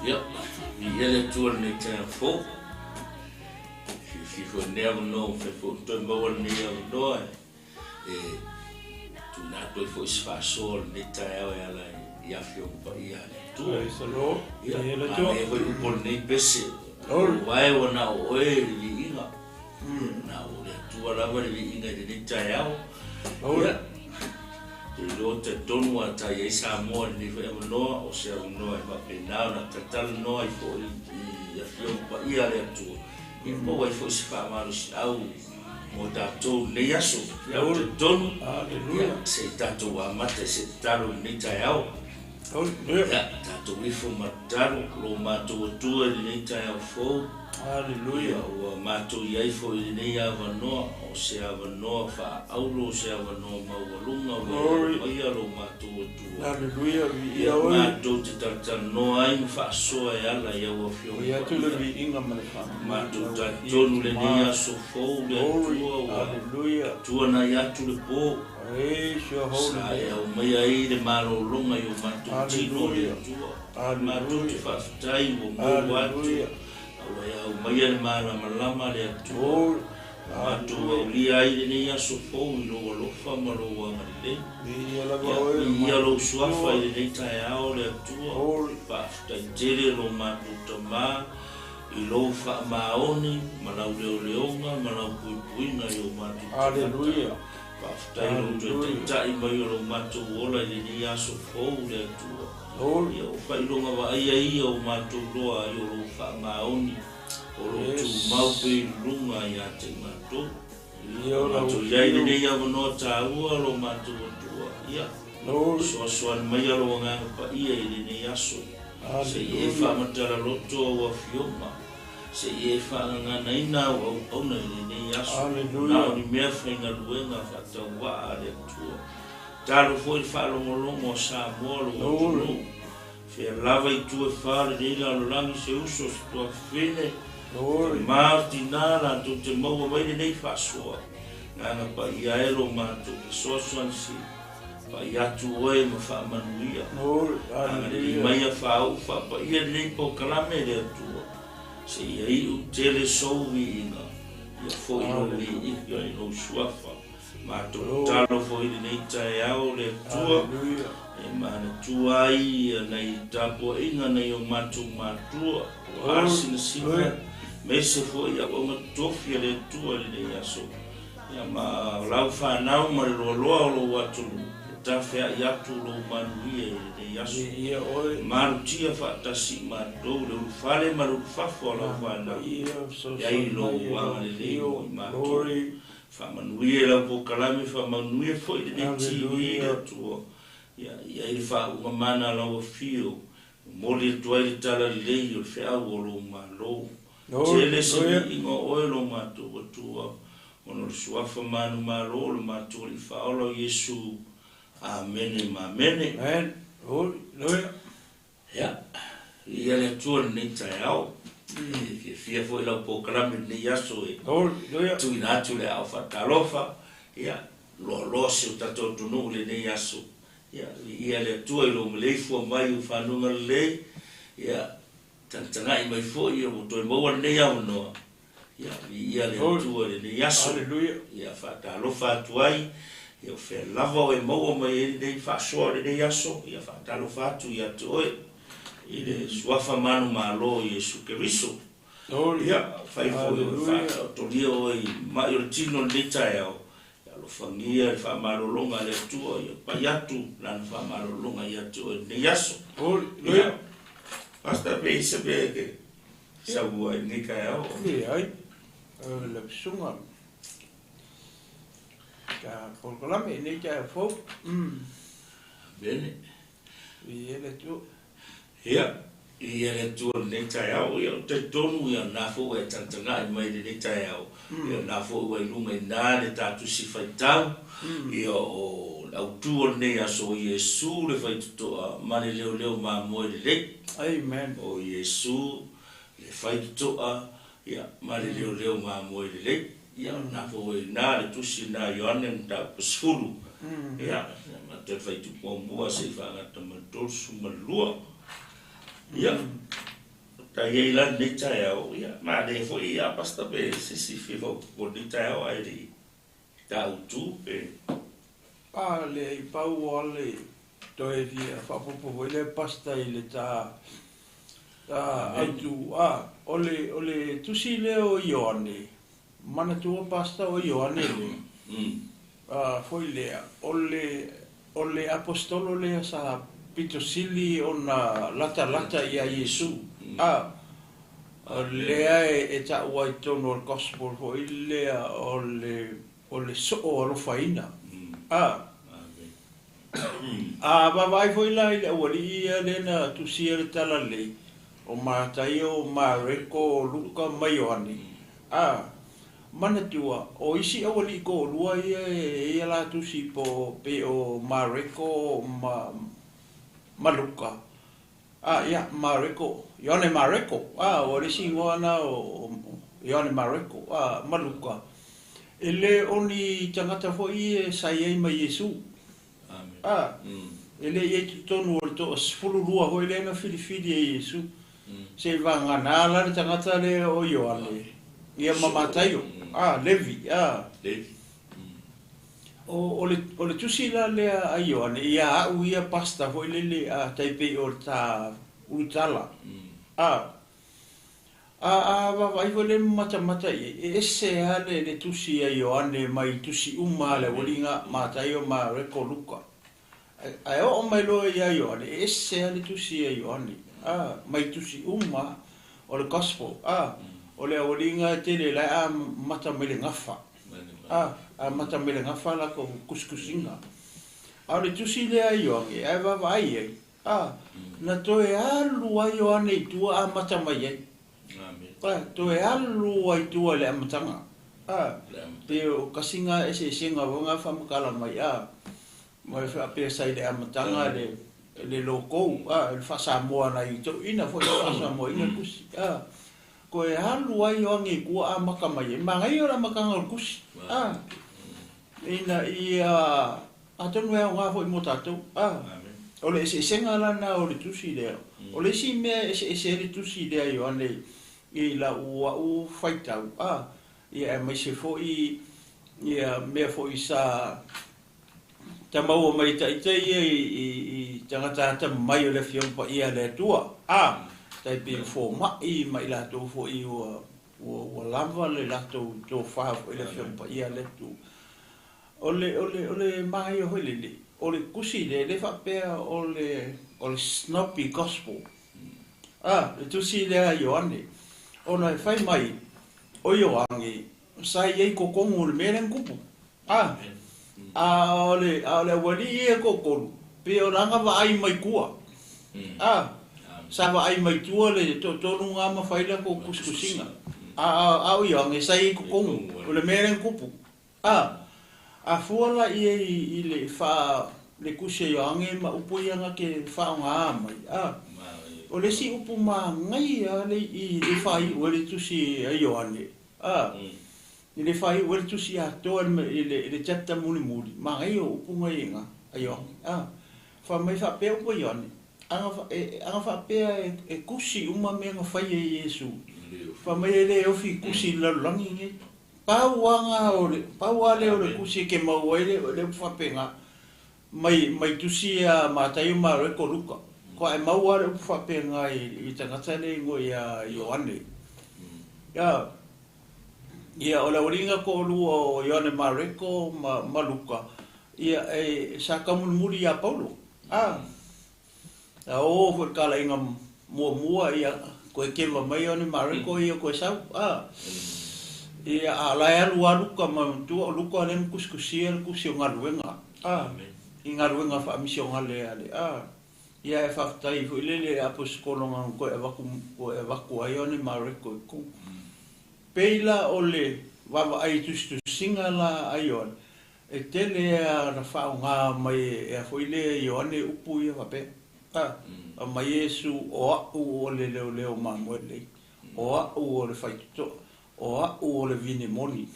Ia, viia le Atua i lenei taeao fou. Fiafia foi i lenei avanoa ua mafai foi ona toe maua lenei avanoa e tuuina atu ai foi se faasoa o lenei taeao e ala i Afioga Paia a le Atua. Praise the Lord. Ia, Viia le Atua. manaia foi upu o lenei pese, Glory. Ua e ua na o oe le viiga. Na o le Atua lava le viiga i lenei taeao. Glory. Ia, te iloa talitonu a ta i ai Samoa i lenei foi avanoa, o se avanoa e faapena ona talatalanoa ai foi i Afioga Paia a le Atua, ia maua ai foi se faamalosiau mo tatou i lenei aso. Ia, ou te talitonu, ia, Hallelujah. se i tatou amata i se tatalo i lenei taeao. Hallelujah. Ia, tatou ifo ma tatalo lo matou Atua i lenei taeao fou. Hallelujah. Ia, ua matou i ai foi i lenei avanoa, o se avanoa faaauro, o se avanoa maualuga, ua e Glory. aumaia lo matou Atua. Hallelujah. Viia Ia, oe. matou te talatalanoa ai ma faasoa e ala i au O Afioga ia atu le Paia. viiga ma le faamamalu Matou lau afio talitonu lenei Tama. aso fou le Glory. Atua ua Hallelujah. tuanai atu le po. Praise your holy Sa e name. aumaia ai le malologa i o matou tino le Hallelujah. Atua. Matou te Hallelujah. faafetai ua maua atu. Hallelujah. Ua e aumaia le malamalama le Atua. Glory. Matou Hallelujah. aulia ai lenei aso fou i lou alofa ma lou agalelei. Viia lava Ia, oe le viia lou matou suafa Atua. i lenei taeao le Atua. Glory. Faafetai tele lo matou Tamā i lou faamaoni ma lau leoleoga ma lau puipuiga i o matou tagata. Hallelujah. Faafetai lou toe Hallelujah. taitai mai o lo matou ola i lenei aso fou le Atua. Glory. Ia, o faailoga vaaia ia o matou loa ai o lou faamaoni, o lou tumau Yes. pea i luga ia te i matou. Viia o lau Matou i ai afio. lenei avanoa tāua lo matou Atua. Ia, Glory. soasoani maia lou Agaga Paia i lenei aso. Se i e Hallelujah. faamatala loto au afioga. Se i e faagaganaina au auauna i lenei aso. Na o Hallelujah. ni mea faigaluega faatauvaa a le Atua. Talo foi le faalogologo a Samoa lou Glory. atunuu. Fea lava i tua e fa lenei lalolagi se uso se tuafafine. Glory. Ma o tinā latou te maua mai lenei faasoa. Agaga Paia e lo matou fesoasoani se pai atu oe ma faamanuia. Glory. Agalelei Hallelujah. mai a faauu faapaia lenei polokalame le Atua. Se ia iu tele sou viiga. Ia foi lou Hallelujah. viiga i lou suafa. Matou Glory. tatalo foi lenei taeao le Atua. Hallelujah. E manatua ai ia nai tapuaiga nai o matou matua. Ua Glory. asinasina. Hallelujah. Mese foi auauna totofi a le Atua i lenei aso. Ia ma lau whanau ma le loaloa o lou atunuu. E tafeai atu lou manuia i lenei aso. Viia oe. Malutia faatasi i matou le ulufale ma le ulufafo a lau whanau. Paia Ia i fesoasoani lou mai e lau agalelei mo afio. i matou. Glory. Faamanuia i lau polokalame, faamanuia foi lenei TV le Hallelujah. Atua. Ia, ia i le faauuga mana a lau afio. Momoli atu ai le talalelei o le feau o lou malo. Glory. Tele se Hallelujah. viiga o oe lo matou Atua. Ona o le suafa manumalo o le matou Alii Faaola o Iesu. Amene ma amene. Amen. Glory. Hallelujah. Ia, ia le Atua lenei taeao. E fiafia foi lau polokalame lenei aso e Glory. Hallelujah. tuuina atu le ao faatalofa. Ia, loaloa se o tatou atunuu lenei aso. Ia, viia le Atua i lou maleifua mai o fanuga lelei. Ia, tagatagai mai foi ia ua toe maua lenei avanoa. Ia, viia le Glory. Atua i lenei aso. Hallelujah. Ia, faatalofa atu ai. Ia, o fea lava o e maua mai ai lenei faasoa lenei aso. Ia, faatalofa atu ia te oe. I le suafa manumalo o Iesu Keriso. Glory. Ia, fai foi o Hallelujah. faataotolia oe i mai o le tino lenei taeao. Ia alofagia le faamalologa a le Atua. Ia pai atu lana faamalologa ia te oe lenei aso. Glory. Ia, Hallelujah. Pastor pe isa pe ke saua i lenei taeao. Leai. Le susuga. Ka polokalame i nei taeao fou. Bene. Viia le Atua. Ia, ia le Atua lenei taeao. Ia, o talitonu ia na foi ua e tagatagai mai lenei taeao. Ia na foi ua i luga i na le tatou si faitau. Ia o le autu o lenei aso o Iesu le faitotoa ma le leoleo mamoe lelei. Amen. O Iesu le faitotoa ia ma le leoleo mamoe lelei. Ia na foi ua i na le tusi na Ioane mataupu 10. Ia, ma te faitupu muamua se i faagata ma le 32. Ia, Ta i ai la lenei taeao, ia, manaia foi ia Pastor pe se isi fia faaopoopo i lenei taeao ae le i ta autu pe. A leai, pau lava le toe fia faaopoopo foi lea Pastor i le ta ta autu, a, o le o le tusi lea o Ioane, manatua Pastor o Ioane lea, a foi lea, o le o le aposetolo lea sa pito sili ona latalata ia Iesu, a, o lea e taua ai i totonu o le Gospel foi lea o le o le soo alofaina, a. A vaavaai foi la i le aualii ia lea na tusia le Talalelei, o Mataio, o Mareko, o Luka ma Ioane, a manatua, o isi aualii toalua ia e i ai a la tusi po pei o Mareko ma Luka, a, ia, Mareko, Ioane Mareko, a, ua le isi igoa na o Ioane Mareko, a, ma Luka, e le o ni tagata foi ia sa i ai ma Iesu. A, e le i ai totonu o le toa-12 foi lea na filifili e Iesu, seivagana la le tagata lea o Ioane, ia ma Mataio, a, Levi, a. O, o, le, o le tusi la lea a Ioane, ia a'u ia pastor foi lele a tai pei o le ta ulutala, a. A a vaavaai foi lea ma matamata i ai, e ese lava le, le tusi a Ioane mai tusi uma a le aualiiga, Mataio, Mareko, Luka. Ae, ae oo mai loa ia Ioane, e ese lava le tusi a Ioane, a, mai tusi uma o le Gospel, a, o le aualiiga e tele la e amata mai le gafa, a, amata mai le gafa latou tusitusiga. A o le tusi lea a Ioane, ae vaavaai i ai, A, na toe alu ai Ioane i tua amata mai ai. A, toe alu ai tua i le amataga. A, pe o kasiga eseesega foi na faamatala mai, a, ma e faapea sa i le amataga le, le lokou, a, le faa-Samoa nai toeaiina foi na faa-Samoaina le tusi. A, toe alu ai Ioane i tua amata mai ai. Manaia o le amataga o le tusi. A, ina ia Atonu e aoga foi mo tatou. A, o le eseesega la lena o le tusi lea. O le isi mea e eseese ai le tusi lea a Ioane i lau a'u faitau, a, ia aemaise foi ia mea foi sa ta maua mai e ita ia i tagata atamamai o le Afioga Paia a le Atua, a, tai pei o foma'i ma i latou foi ua lava le latou tofa foi i le Afioga Paia a le Atua. O le, o le, o le manaia foi lele, o le tusi lea, e le faapea o le, o le snobby gospel. A, le tusi lea a Ioane, ona e fai mai, o Ioane, sa i ai i totonu o le mea lea na tupu. A, a o le, a o le aualii ia e toatolu, pei o lana vaai mai tua. A, sa vaai mai tua le toatolu na ma fai latou tusitusiga. A, a o Ioane, sa i ai i totonu o le mea lea na tupu. A, a fua la i ai i le faa le tusi a Ioane ma upu ia na te faaogaa mai, a, o le isi upu manaia le i le faaiu ai le tusi a Ioane, a, i le faaiu ai le tusi atoa i le i le chapter mulimuli, manaia o upu na i ina a Ioane, a, fai mai faapea upu a Ioane, ana, ana faapea e tusi uma mea na fai e Iesu, fai mai e le ofi tusi i le lalolagi nei. Pau lava o le, pau lava lea o le tusi e ke maua ai le, le upu faapena, mai, mai tusi a Mataio, Mareko, Luka. Kua e maua lava le upu faapena i, i tagata lea e igoa ia Ioane. Ia, ia o le aualiiga toalua o Ioane Mareko ma, ma Luka, ia e, sa taumulimuli ia Paulo. A, A oo foi i le talaiga muamua, ia, toe keva mai Ioane Mareko ia toe sau, a. Ia, a o la e alu lava Luka ma tua, o Luka lea na tusitusia le tusi o galuega, a, i galuega faamisionale a le, a. Ia, e faafetai foi lele i Aposetolo na toe avatu, toe avatu ai Ioane Mareko i totonu. Pei la o le vaavaai i tusitusiga la a Ioane, E tele a na faaaoga mai e a foi lea Ioane upu ia faapea, A, aumai Iesu, o a'u o le leoleo mamoe lelei, o a'u o le faitotoa, o a'u o le vine moni,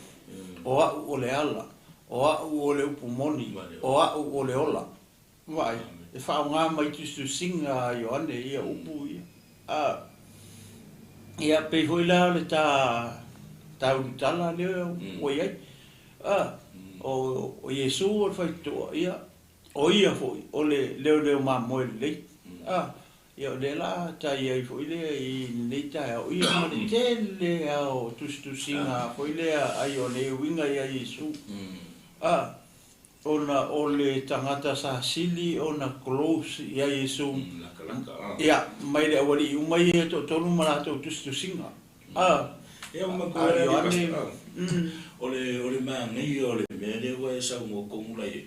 o a'u o le ala, o a'u o le upu moni, o a'u o le ola. Vaai, e faaaoga mai tusitusiga a Ioane ia upu ia. A. Ia pei foi la o le ta ulutala lea ua i ai. O Iesu o le faitotoa, ia, o ia foi o le leoleo mamoe lelei. Ia o lea la ta i ai foi lea i lenei taeao, ia ma le tele lava o tusitusiga foi lea a Ioane e uiga ia Iesu. Ona o le tagata sa sili ona close ia Iesu. Ia, mai le aualii uma ia e toatolu ma latou tusitusiga. Ia, ma Ioane, o le manaia o le mea lea ua e saunoa tonu la i ai.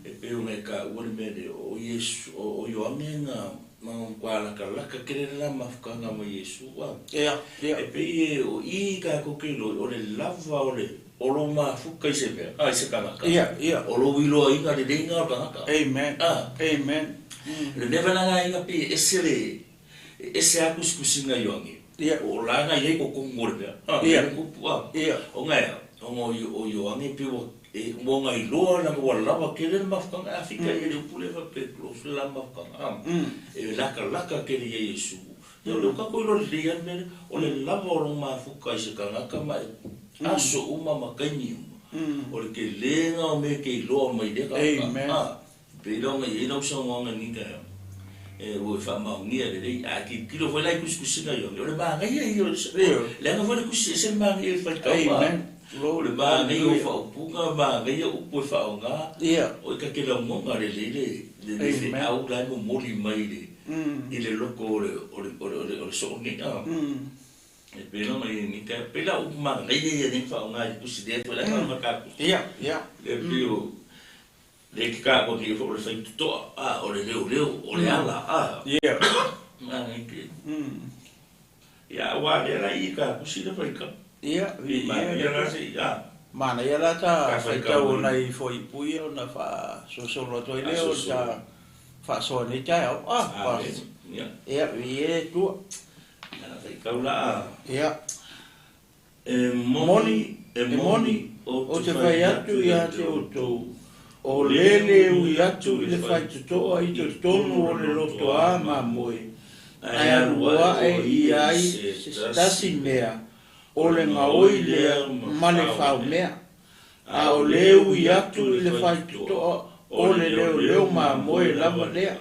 E pei ona e taua le mea lea, o Iesu, o Ioane na matua latalata tele le la mafutaga ma Iesu. Ia, ia. E pei o i tatou te iloa, o le lava o le o lou mafuta i se mea, i se tagata. Ia, ia. O lou iloaina leleiga o le tagata. Amen. Amen. Le mea valagaina pe ese le ese a tusitusiga Ioane. Ia. O la na i ai totonu o le mea. Ia. Le kupu, Ia. O ngae, ona o Ioane pe ua e mo ngai loa na ua lava tele le mafutaga a fika i le upu le faapea close le la mafutaga. E latalata tele ia Iesu. Ia o le tatou iloa lelei lava le mea lea. O le lava o lou mafuta i se tagata ma e aso uma ma taimi uma. O le telega o mea e te iloa mai lea tagata. Amen. Pei la ona i ai lau saunoaga i lenei taeao. E ua e faamaonia lelei. A tilotilo foi la i tusitusiga Ioane, o le manaia ia o le leaga foi le tusi ese le manaia i le faitau. Amen. O le manaia o faaupuga, manaia upu e faaaoga. Ia. O i ta te lagona lelei le feau la e momoli mai i le loko o le soo nei. E pei la ona i ai lenei taeao. Pei la upu manaia ia nei faaaoga i le tusi lea foi la e faaaoga tatou. Ia, ia. Le pei o le te taua nei foi o le faitotoa, o le leoleo, o le ala. Ia. Manaia tele. Ia, aua lea la i ka tusi le faitau. Ia, Manaia la se i Manaia la ta faitau o nai fuaiupu ia ona faasolosolo atu ai lea o ta faasoa nei taeao. Ia. Ia, viia le Atua. Faitau la. Ia. E moni, E moni, ou te fai atu ia te outou, o le le ui atu i le faitotoa i totonu o le lotoā mamoe, ae alu ae i ai se tasi mea, o le gaoi lea ma le faumea. A o le ui atu i le faitotoa o le leoleo mamoe lava lea.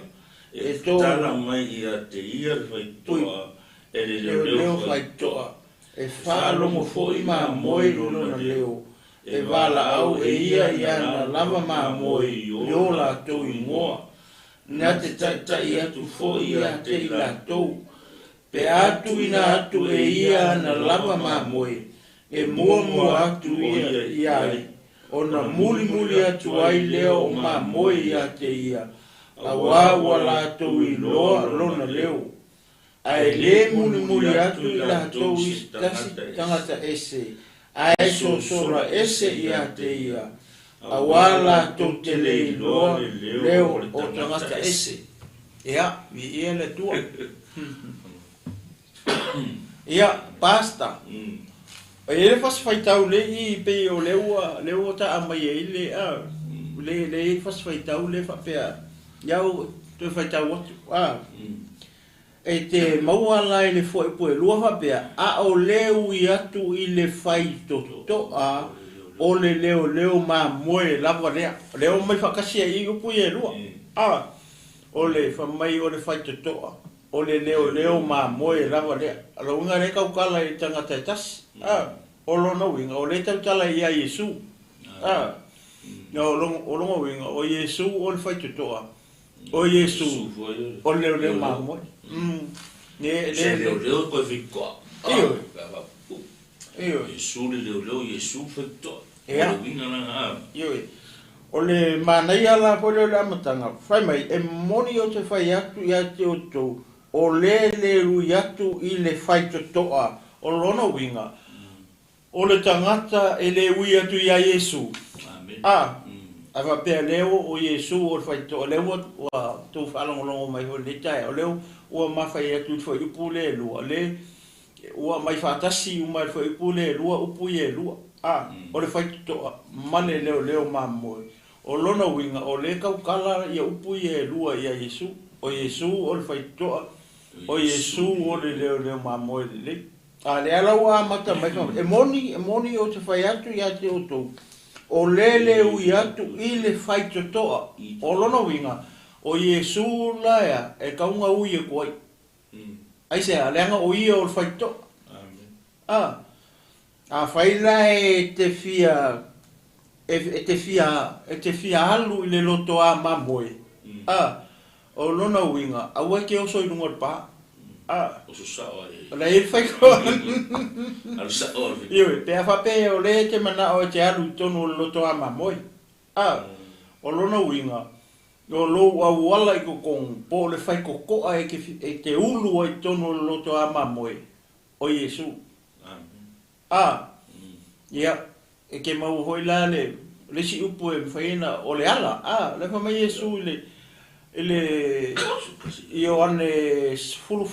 E tala mai ia te ia le faitotoa, e le leoleo faitotoa, e faalogo foi mamoe i lona leo, e valaau e ia i ana lava mamoe i o latou igoa. Na te taitai atu foi ia te i latou. Pe a tuuina atu e ia ana lava mamoe, e muamua atu ia i ai, ona mulimuli atu ai lea o mamoe ia te ia, auā ua latou iloa lona leo. Ae le mulimuli atu i latou i se tasi tagata ese, ae sosola ese ia te ia, auā latou te le iloa leo o tagata ese. Ia, viia le Atua. Ia, Pastor. E i ai le fasi faitau le i pei o lea ua lea ua taa mai ai le le le i ai le fasi faitau lea faapea ia au toe faitau atu E te maua la i le fuaiupu e lua faapea, A o le ui atu i le faitotoa o le leoleo mamoe lava lea. O lea ua aumai faatasi ai i upu ia e lua. O le fai mai o le faitotoa o le leoleo mamoe lava lea. O lona uiga lea e tautala i le tagata e tasi. O lona uiga o lea e tautala ia Iesu. O lona uiga o Iesu o le faitotoa, o Iesu o le leoleo mamoe. Le Le leoleo koe faitotoa. Ioe. Ioe. Iesu le leoleo, Iesu faitotoa. Ia. O le uiga lena. Ioe. O le manaia la foi lea o le amataga, fai mai, e moni ou te fai atu ia te outou, o le le ui atu i le faitotoa. O lona uiga, o le tagata e le ui atu ia Iesu. Amen. Ae faapea lea o Iesu o le faitotoa, lea ua outou faalogologo mai foi i lenei taeao, lea ua mafai atu i le fuaiupu lea e lua, le ua aumai faatasi uma e le fuaiupu lea e lua, upu ia e lua. O le faitotoa ma le leoleo mamoe. O lona uiga, o lea e tautala ia upu ia e lua ia Iesu. O Iesu o le faitotoa, O Iesu o le leoleo mamoe lelei. A lea la ua amata mai fai mai, E moni, e moni ou te fai atu ia te outou, o le le ui atu i le faitotoa. O lona uiga, o Iesu la ea e tau ui atu ai. Aisea? Leaga o ia o le faitotoa. A, afai la e te fia e te fia e te fia alu i le loto a mamoe, a, o lona uiga, aua e te oso i luga o le pa. A, Oso sao ai. o la e fai koa. Alu sao ai. Ioe, pe a faapea o lea e te manao e te alu i totonu o le loto a mamoe. A, o lona uiga, o lou auala i totonu, po o le faitotoa e te ulu ai i totonu o le loto a mamoe, o Iesu. A, ia, e te maua foi la le isi upu e mafai ai ona, o le ala. A, o lea fai mai Iesu i le Ioane 14,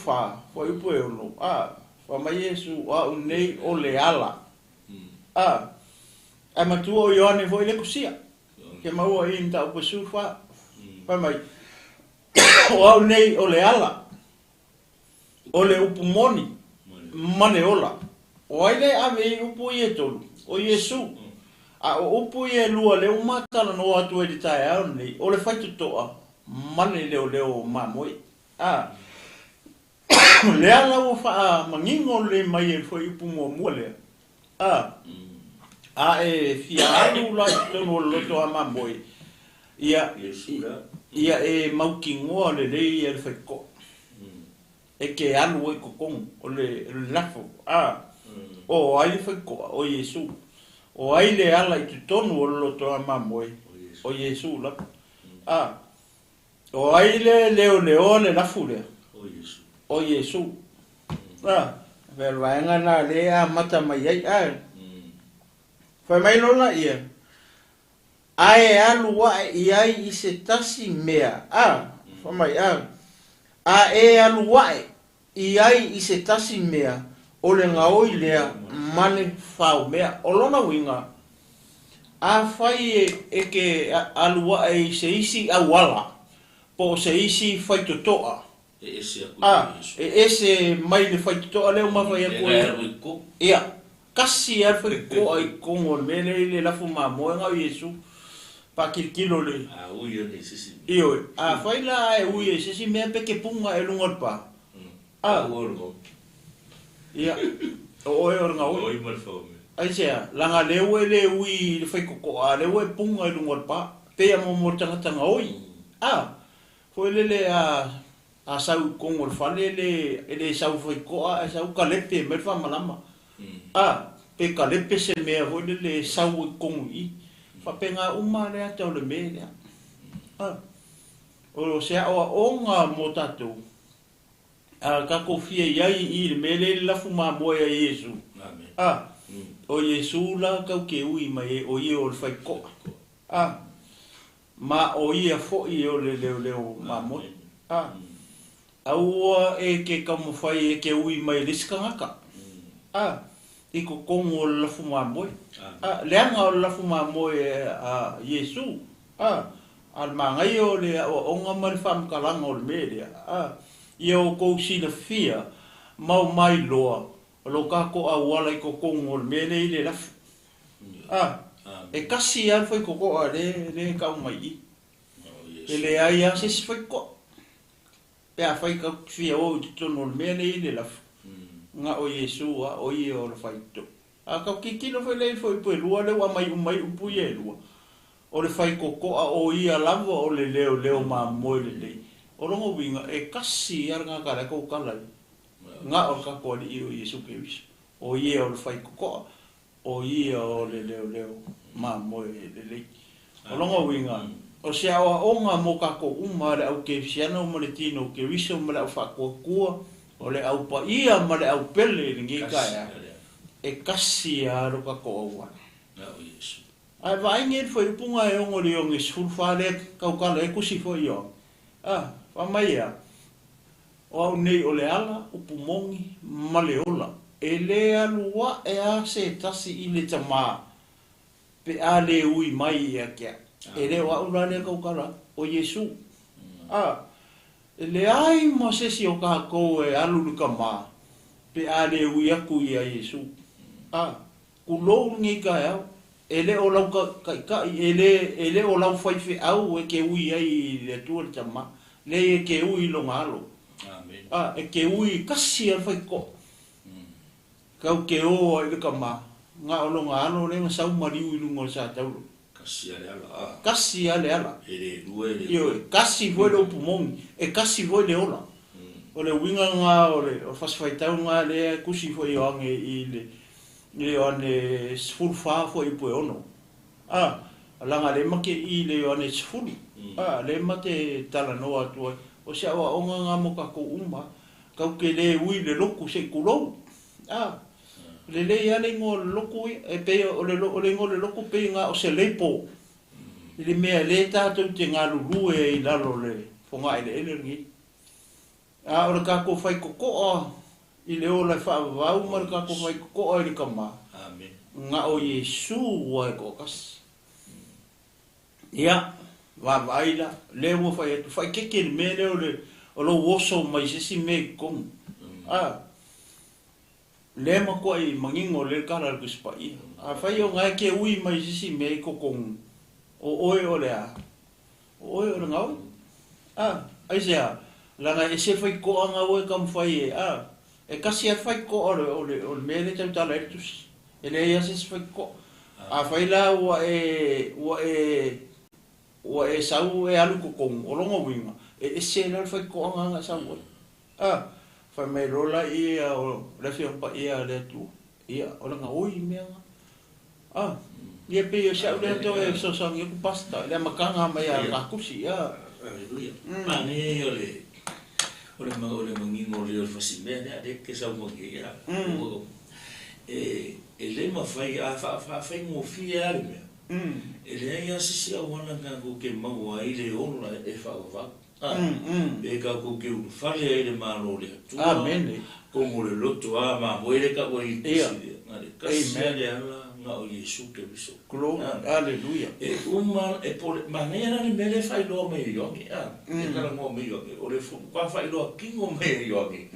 fuaiupu e 6. A, fai mai Iesu, o au nei o le ala. A, ae matua o Ioane foi le tusia. Ke maua i mataupu e 14. Fai mai, o au nei o le ala, o le upu moni, ma le ola. O ai lea e ave i upu ia e tolu? O Iesu. A o upu ia e lua lea ua matalanoa atu ai i le taeao lenei, o le faitotoa ma le leoleo o mamoe. A, lea la ua faamanino lelei mai e le fuaiupu muamua lea. A, a e fia alu la i totonu o le loto a mamoe, ia, ia e mautinoa lelei ia le faitotoa. E te alu ai i totonu o le lafo. A, o ai le faitotoa? O Iesu. O ai le ala i totonu o le loto a mamoe? O Iesu lava. A, o ai le leoleoa le lafu lea? O Iesu. A, pei o le vaega lena lea e amata mai ai. A, fai mai loa laia, ae alu ae i ai i se tasi mea. A, fai mai, a, a e alu ae i ai i se tasi mea, o le gaoi lea ma le faomea. O lona uiga, afai e te alu ae i se isi auala, po o se isi faitotoa, E ese aku i a, Iesu. e ese mai le faitotoa lea ua mafai atu E ai. alu i totonu. Ia, kasi lava le faitotoa i totonu o le mea lea i le lafu mamoe na o Iesu. Paatilotilo le. A ui ana i se isi mea. Ioe, afai la ae ui ai i se isi mea pe te puga e luga o le pa. A. Ua o le gaoi. Ia, o oe o le gaoi. Gaoi ma le faomea. Aisea, leaga lea ua e le ui i le faitotoa, a lea ua e puga i luga o le pa. Pei a mo le tagata gaoi. A, foi lele a a sau i totonu o le fale e le e le sau faitotoa ae sau kalepe mai le faamalama. A, pe kalepe se mea foi lele e sau i totonu i i. Faapena uma le ata o le mea lea. A, o se aoaoga mo tatou, a tatou fia i ai i le mea lea i le lafu mamoe a Iesu. A, o Iesu la tau te ui mai ai, o ia o le faitotoa. A, ma o ia foi o le leoleo mamoe. A, aua e te taumafai e te ui mai i le isi tagata. A, i totonu o le lafu mamoe. A, leaga o le lafu mamoe a Iesu. A, a le manaia o le aoaoga ma le faamatalaga o le mea lea. A, ia outou silafia ma o mailoa o lo tatou auala i totonu o le mea lea i le lafu. A, e kasi lava le faitotoa lea e tau mai i i. E leai lava se isi faitotoa. Pe afai tatou te fia o i totonu o le mea lea i le lafu, na o Iesu lava, o ia o le faitotoa. A tatou tilotilo foi lea i le fuaiupu e lua lea ua aumai uma ai upu ia e lua, o le faitotoa o ia lava o le leoleo mamoe lelei. O lona uiga, e kasi lava le tagata la e tautala ai, na o le tatou Alii o Iesu Keriso, o ia o le faitotoa, o ia o le leoleo mamoe lelei. O lona uiga, o se aoaoga mo tatou uma le au kerisiano ma le tino Keriso ma le au faatuatua, o le au paia ma le au pele i lenei taeao, e kasi lava lo tatou auala. Ae vaai nei le fuaiupuga e 6 i le 64 lea tautala ai tusi foi Ioane. A, fai mai ea, O au nei o le ala, upu moni, ma le ola. E le alu ae a se tasi i le Tamā, pe a le ui mai ia te au. E le o au la lea tautala atu, o Iesū. A. E leai ma se isi o kākou e alu i le Tama, pe a le ui atu ia Iesu. A, tulou lenei taeao, e le o lau taitai, e le, e le o lau faifeau e te ui ai i le Atua le Tama, leai e te ui i Lona Alo. A, e te ui i tasi a le faitotoa. Kau te o ai i le Tama, na o Lona Alo lea na sau maliu i luga o le satauro. Tasi a le ala, a. Tasi a le ala. E le lua, e le Ioe, tasi foi le upu moni, e tasi foi le ola. O le uiga lena o le fasifaitau lena lea e tusi foi Ioane i le Ioane 14 foi upu e 6. A, leaga lea ma te i le Ioane 10, a, lea ma te talanoa atu ai, o se aoaoga lena mo tatou uma, kau te le ui i le lotu se i tulou. A, lelei lava le igoa o le lotu ia, e pei o le o le igoa o le lotu pei na o se label i le mea lea tatou te galulue ai i lalo o le fogaeleele lenei. A o le tatou faitotoa i le ola e faavavau ma le tatou faitotoa i le Tama, na o Iesu lava e toatasi. Ia, vaavaai la, lea ua fai atu, faaeteete i le mea lea o le o lou oso mai se isi mea i totonu. A, lea e matuai manino lelei le tala a le Tusi Paia. Afai o na e te ui mai se isi mea i totonu, o oe o le a? O oe o le gaoi. A, aisea? Leaga e ese faitotoa na ua e taumafai e, a, e tasi lava le faitotoa o le, o le, o le mea lea e tautala ai le Tusi. E leai lava se isi faitotoa. Afai la ua e, ua e, ua e sau e alu i totonu, o lona uiga, e ese la le faitotoaga na e sau ai. A, fai mai loa laia o le Afioga Paia a le Atua, ia, o le gaoi mea na. A, ia pei o si au lea toe fesoasoani atu Pastor, i le amataga mai a ka tusi, a. Aleluia. Manaia ia o le, o le, o le manino lelei o le fasimea lea, lea e te saunoa nei ia. E, e le mafai, a faafaigofie lava le mea, e leai lava se isi auala tatou te maua ai le ola e faavavau. A, pe tatou te ulufale ai i le Malo o le Atua, komo le loto a mamoe le tau ai i le tusi lea, na le tasi lava le ala na o Iesu Keriso. E uma, e pole, manaia la le mea lea e faailoa mai e Ioane, a, e talanoa mai Ioane, o le matua faailoa kino mai e Ioane,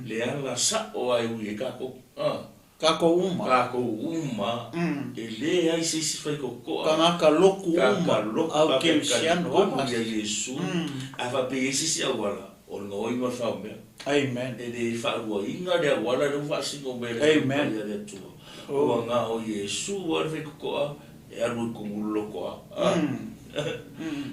le ala sa'o lava e ui ai tatou. A. Tatou uma. Tatou uma, e leai se isi faitotoa. Tagata lotu uma, Tagata lotu, au faapea kerisiano, talitonu ia Iesu, a faapea e i ai se isi auala, o le gaoi ma le faomea. Amen. E le faaluaina le auala lea ua faasino mai e le Afioga Paia a le Atua. Ua na o Iesu lava le faitotoa e alu i tonu le lotoa.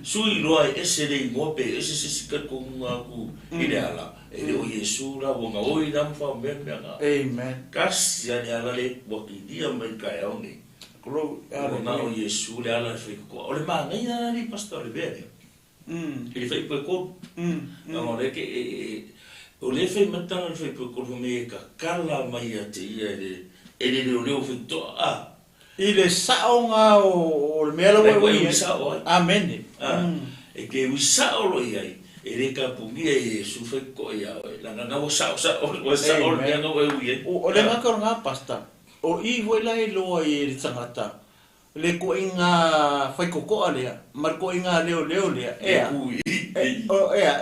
Sui loa e ese le igoa pe ese se isi talitonuga atu i le ala, e le o Iesu la, ua gaoi la ma faomea le mea na. Amen. Tasi lava le ala le ua kilia mai i le taeao nei. Glory, Ua na o Iesu le ala e faitotoa. O le manaia la alii pastor o le mea lea. I le faipoetolu. Leaga o lea ke, o lea e fai mai le tala a le faipoetolu fai mai e tatala mai ia te ia e le, e le leoleo faitotoa, a. I le saoga o le mea la ua e ui ai. Amene. A, e te ui sao loa i ai, e le tapunia e Iesu faitotoa ia oe, leaga na ua sao sao, ua sao le mea na ua e ui ai. O le agaga o lena, Pastor, o i foi la e iloa ai e le tagata le ituaiga faitotoa lea ma le ituaiga leoleo lea, ea, ea,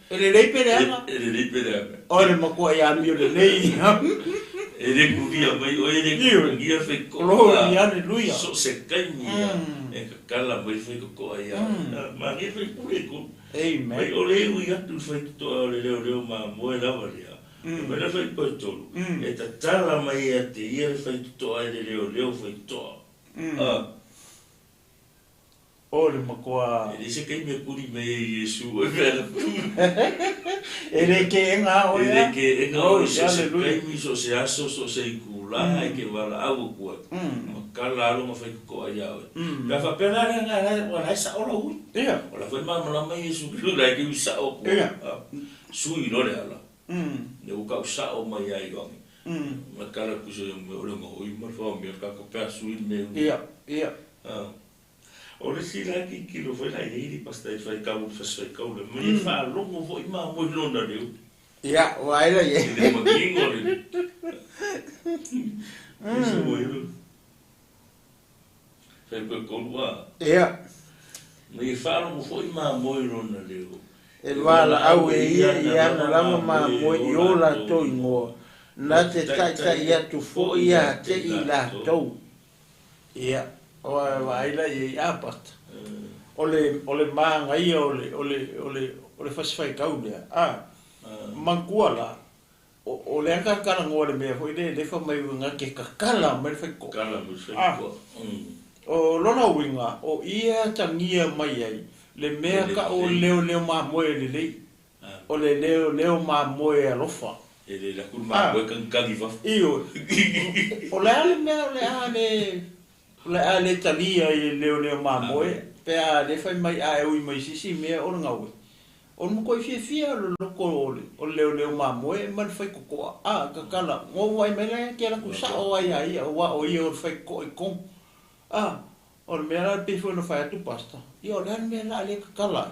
e lelei pe leaga? E lelei pe leaga. O le matuai amio lelei ia. E le kulia mai oe, e le kulia faitotoa. Glory, hallelujah. So o se taimi ia e tatala mai le faitotoa ia oe. Malie faipule i kona. Amen. Mai o le ui atu i le faitotoa o le leoleo mamoe lava lea. E mai le faitoetolu, e tatala mai ia te ia le faitotoa e le leoleo faitotoa. A. O le matua. E leai se taimi e kuli mai ai Iesu oe pe ana E le keʻena a oe E le keʻena oe so o se taimi, so o se aso, so o se itulā e ke valaau atu ai. Matala lona faitotoa iā oe. Pe a faapea la lea ua la e sao lau ui. O la foi e malamalama Iesu i la e te ui sao atu ai. Sui loa le ala. Lea ua tau sao mai ia Ioane. Ma tala atu se mea o le gaoi ma le faomea le tatou pe a sui le mea ui. Ia, ia. O le isi la tilotilo foi la i ai le pastor e fai tau fasi fai tau le mai e faalogo foi mamoe lona leo. Ia, ua ai la i ai. I le manino le. Ese mo ilo. Fai koe kolu a. Ia. Mai e faalogo foi mamoe lona leo. E valaau e ia i ana lava mamoe i o latou igoa, na te taitai atu foi ia te i latou. Ia, o vaai la i ai, a Pasta. O le magaia o le fasi faitau lea, a, manatua la, o le aka talanoa le mea foi lea le fai mai uiga ke kakala mai le faikoa. Kala mai faikoa. O lona uiga, o ia tagia mai ai, le mea ka o leo leo mamoe lelei. O le leo leo mamoe alofa. E le la kul mamoe kangkali fafo. Io. O le a le mea o le a le o le a le talia i le leo leo mamoe, pe a le fai mai a e ui mai sisi mea o le gaue. O le matoi fiafia o le loko o le leo leo mamoe ma le faikokoa. A, kakala, ngo wai mai la ke la ku sao ai ai ia, ua o ia o le faikokoa i kong. A, o le mea la pe foi no fai atu pasta. Ia o le a le mea la le kakala.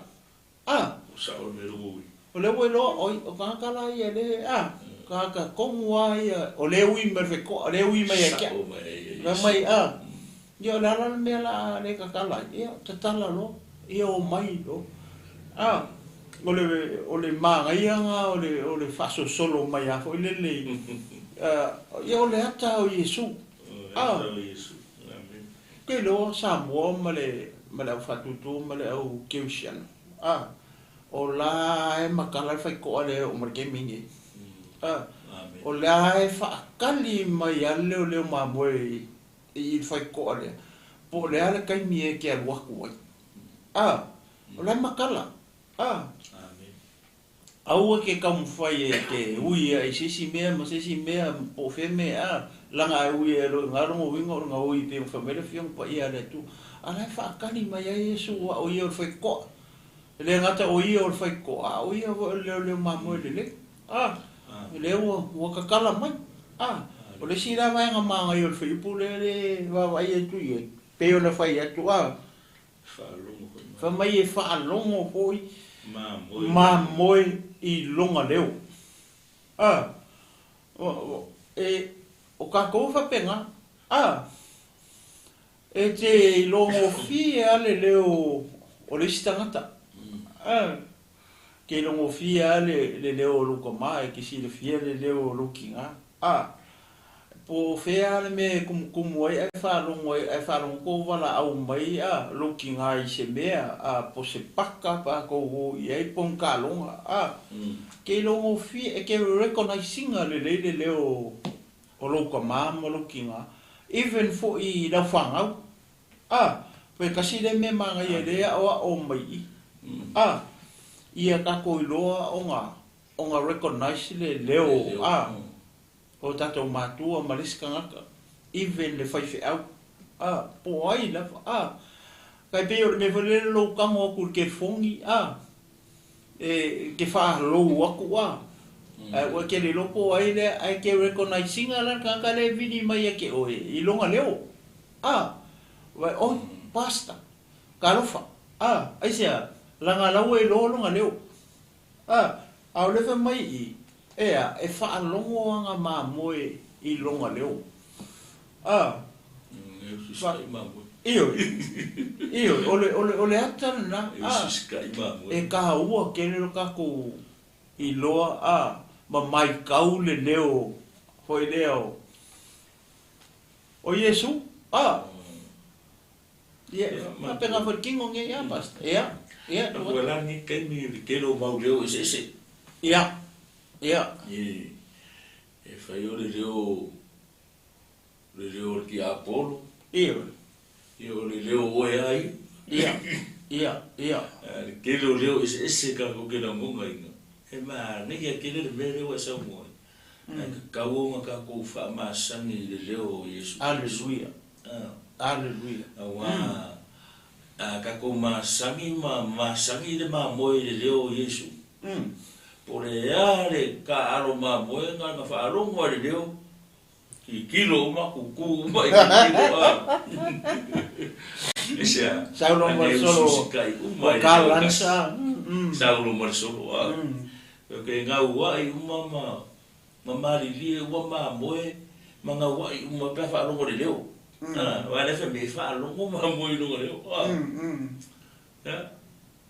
A, O sao le mea ui. O le ue loa, oi, o kakala ia le, a, kaka kongu a ia, o le ui mai le faikoa, o le ui mai a kia. Sao mai ai. La mai, a, ia o le ala le mea la le kakala. Ia, tatala loa, ia o mai loa. A, o le magaia nga o le faasosolo mai a foi lele. Ia o le ata o Iesu. A. O Iesu. Amen. Ke loa Samoa ma le au fatutu ma le au Keusiano. A, o la e makala le faikoa le o ma le kemi nei. A, Amen. o la e faakali mai a leo leo mamoe i le faikoa lea. Po o le a le kaimi e ke alu aku ai. A, o la e makala. A, Amen. aua ke kaumafai e ke ui ai se isi mea ma se isi mea po o fea mea a laga e ui e lo galogo uiga o le gaoi pe ma fai mai le afioga paia a le Atua. A la e faakali mai ai Iesu ua o ia o le faikoa. E le gata o ia o le faikoa, a o ia foi o le leoleo mamoe lelei. A, lea ua kakala mai. A, o le isi la vaega magaia o le fuaiupu lea le vaavaai atu i ai, pei ona fai atu a, Faalogo foi. Fai mai e faalogo foi Mamoe. Mamoe i loga leo. A, e, o kākou faapena. A, e te ilogofie a le leo o le isi tagata. A, ke ilogofie a le leo o lou kamā, e ke silafia le leo o lou kigā. A, po o fea le mea e kumukumu ai ae faalogo ai, ae faalogo kou valaau mai a lou kigā i se mea, a po se paka pa kou o i ai po ni kaloga. A, ke ilogofie, e ke recognize ina lelei le leo o lou kamā ma lou kigā. Even foi i lau fanau. A, pe kasi le mea magaia le a'oa'o mai i. A, ia tatou iloa ona recognize le leo a o tatou matua ma le isi tagata. Even le faifeau. A, po o ai lava. A, kai pei o le mea foi lele lou tago atu i le telefoni, a, e ke faalou atu a. Ae ua ke le iloa po o ai lea, ae ke recognize ina la le tagata lea e vili mai ia te oe i lona leo. A, vai, oi, pastor, talofa. A, aisea, laga lau e iloa lona leo. A, a o le fai mai i, ea, e faalogo aga mamoe i lona leo. A, E ususika'i mamoe. Ioe, ioe, o le ata lena. E A, ususika'i mamoe. E kāua tele lo tatou iloa a, ma maitau le leo foi lea o Iesu. A, ia, faapena foi le tino nei a, pastor. Ia, ia, Ua la ni kaimi le tele o mau leo eseese. Ia, ia. E e fai o le leo le leo o le tiapolo. Ioe. Ia o le leo oe ai. Ia, ia, ia. Le tele o leo eseese tatou ke lagogaina. E manaia tele le mea lea ua e saunoa ai. Ae tatau ona tatou faamasani i le leo o Iesu. Aleluia. Ah. Aleluia. Auā a tatou masani ma masani le mamoe i le leo o Iesu. Po o le a le taaalo mamoe na ona faalogo lava i le leo, tilotilo uma, tutu uma i tilotilo a. Aisea? Saulo ma le Ane solo ususikai uma o i le leo ka tasi. lansa. Saulo ma le solo a. Ke gaua'i uma ma malilie uma mamoe ma gaua'i uma pe a faalogo i le leo. Ah, aua o lea e fai mai e faalogo mamoe i luga leo. Ah. Ia.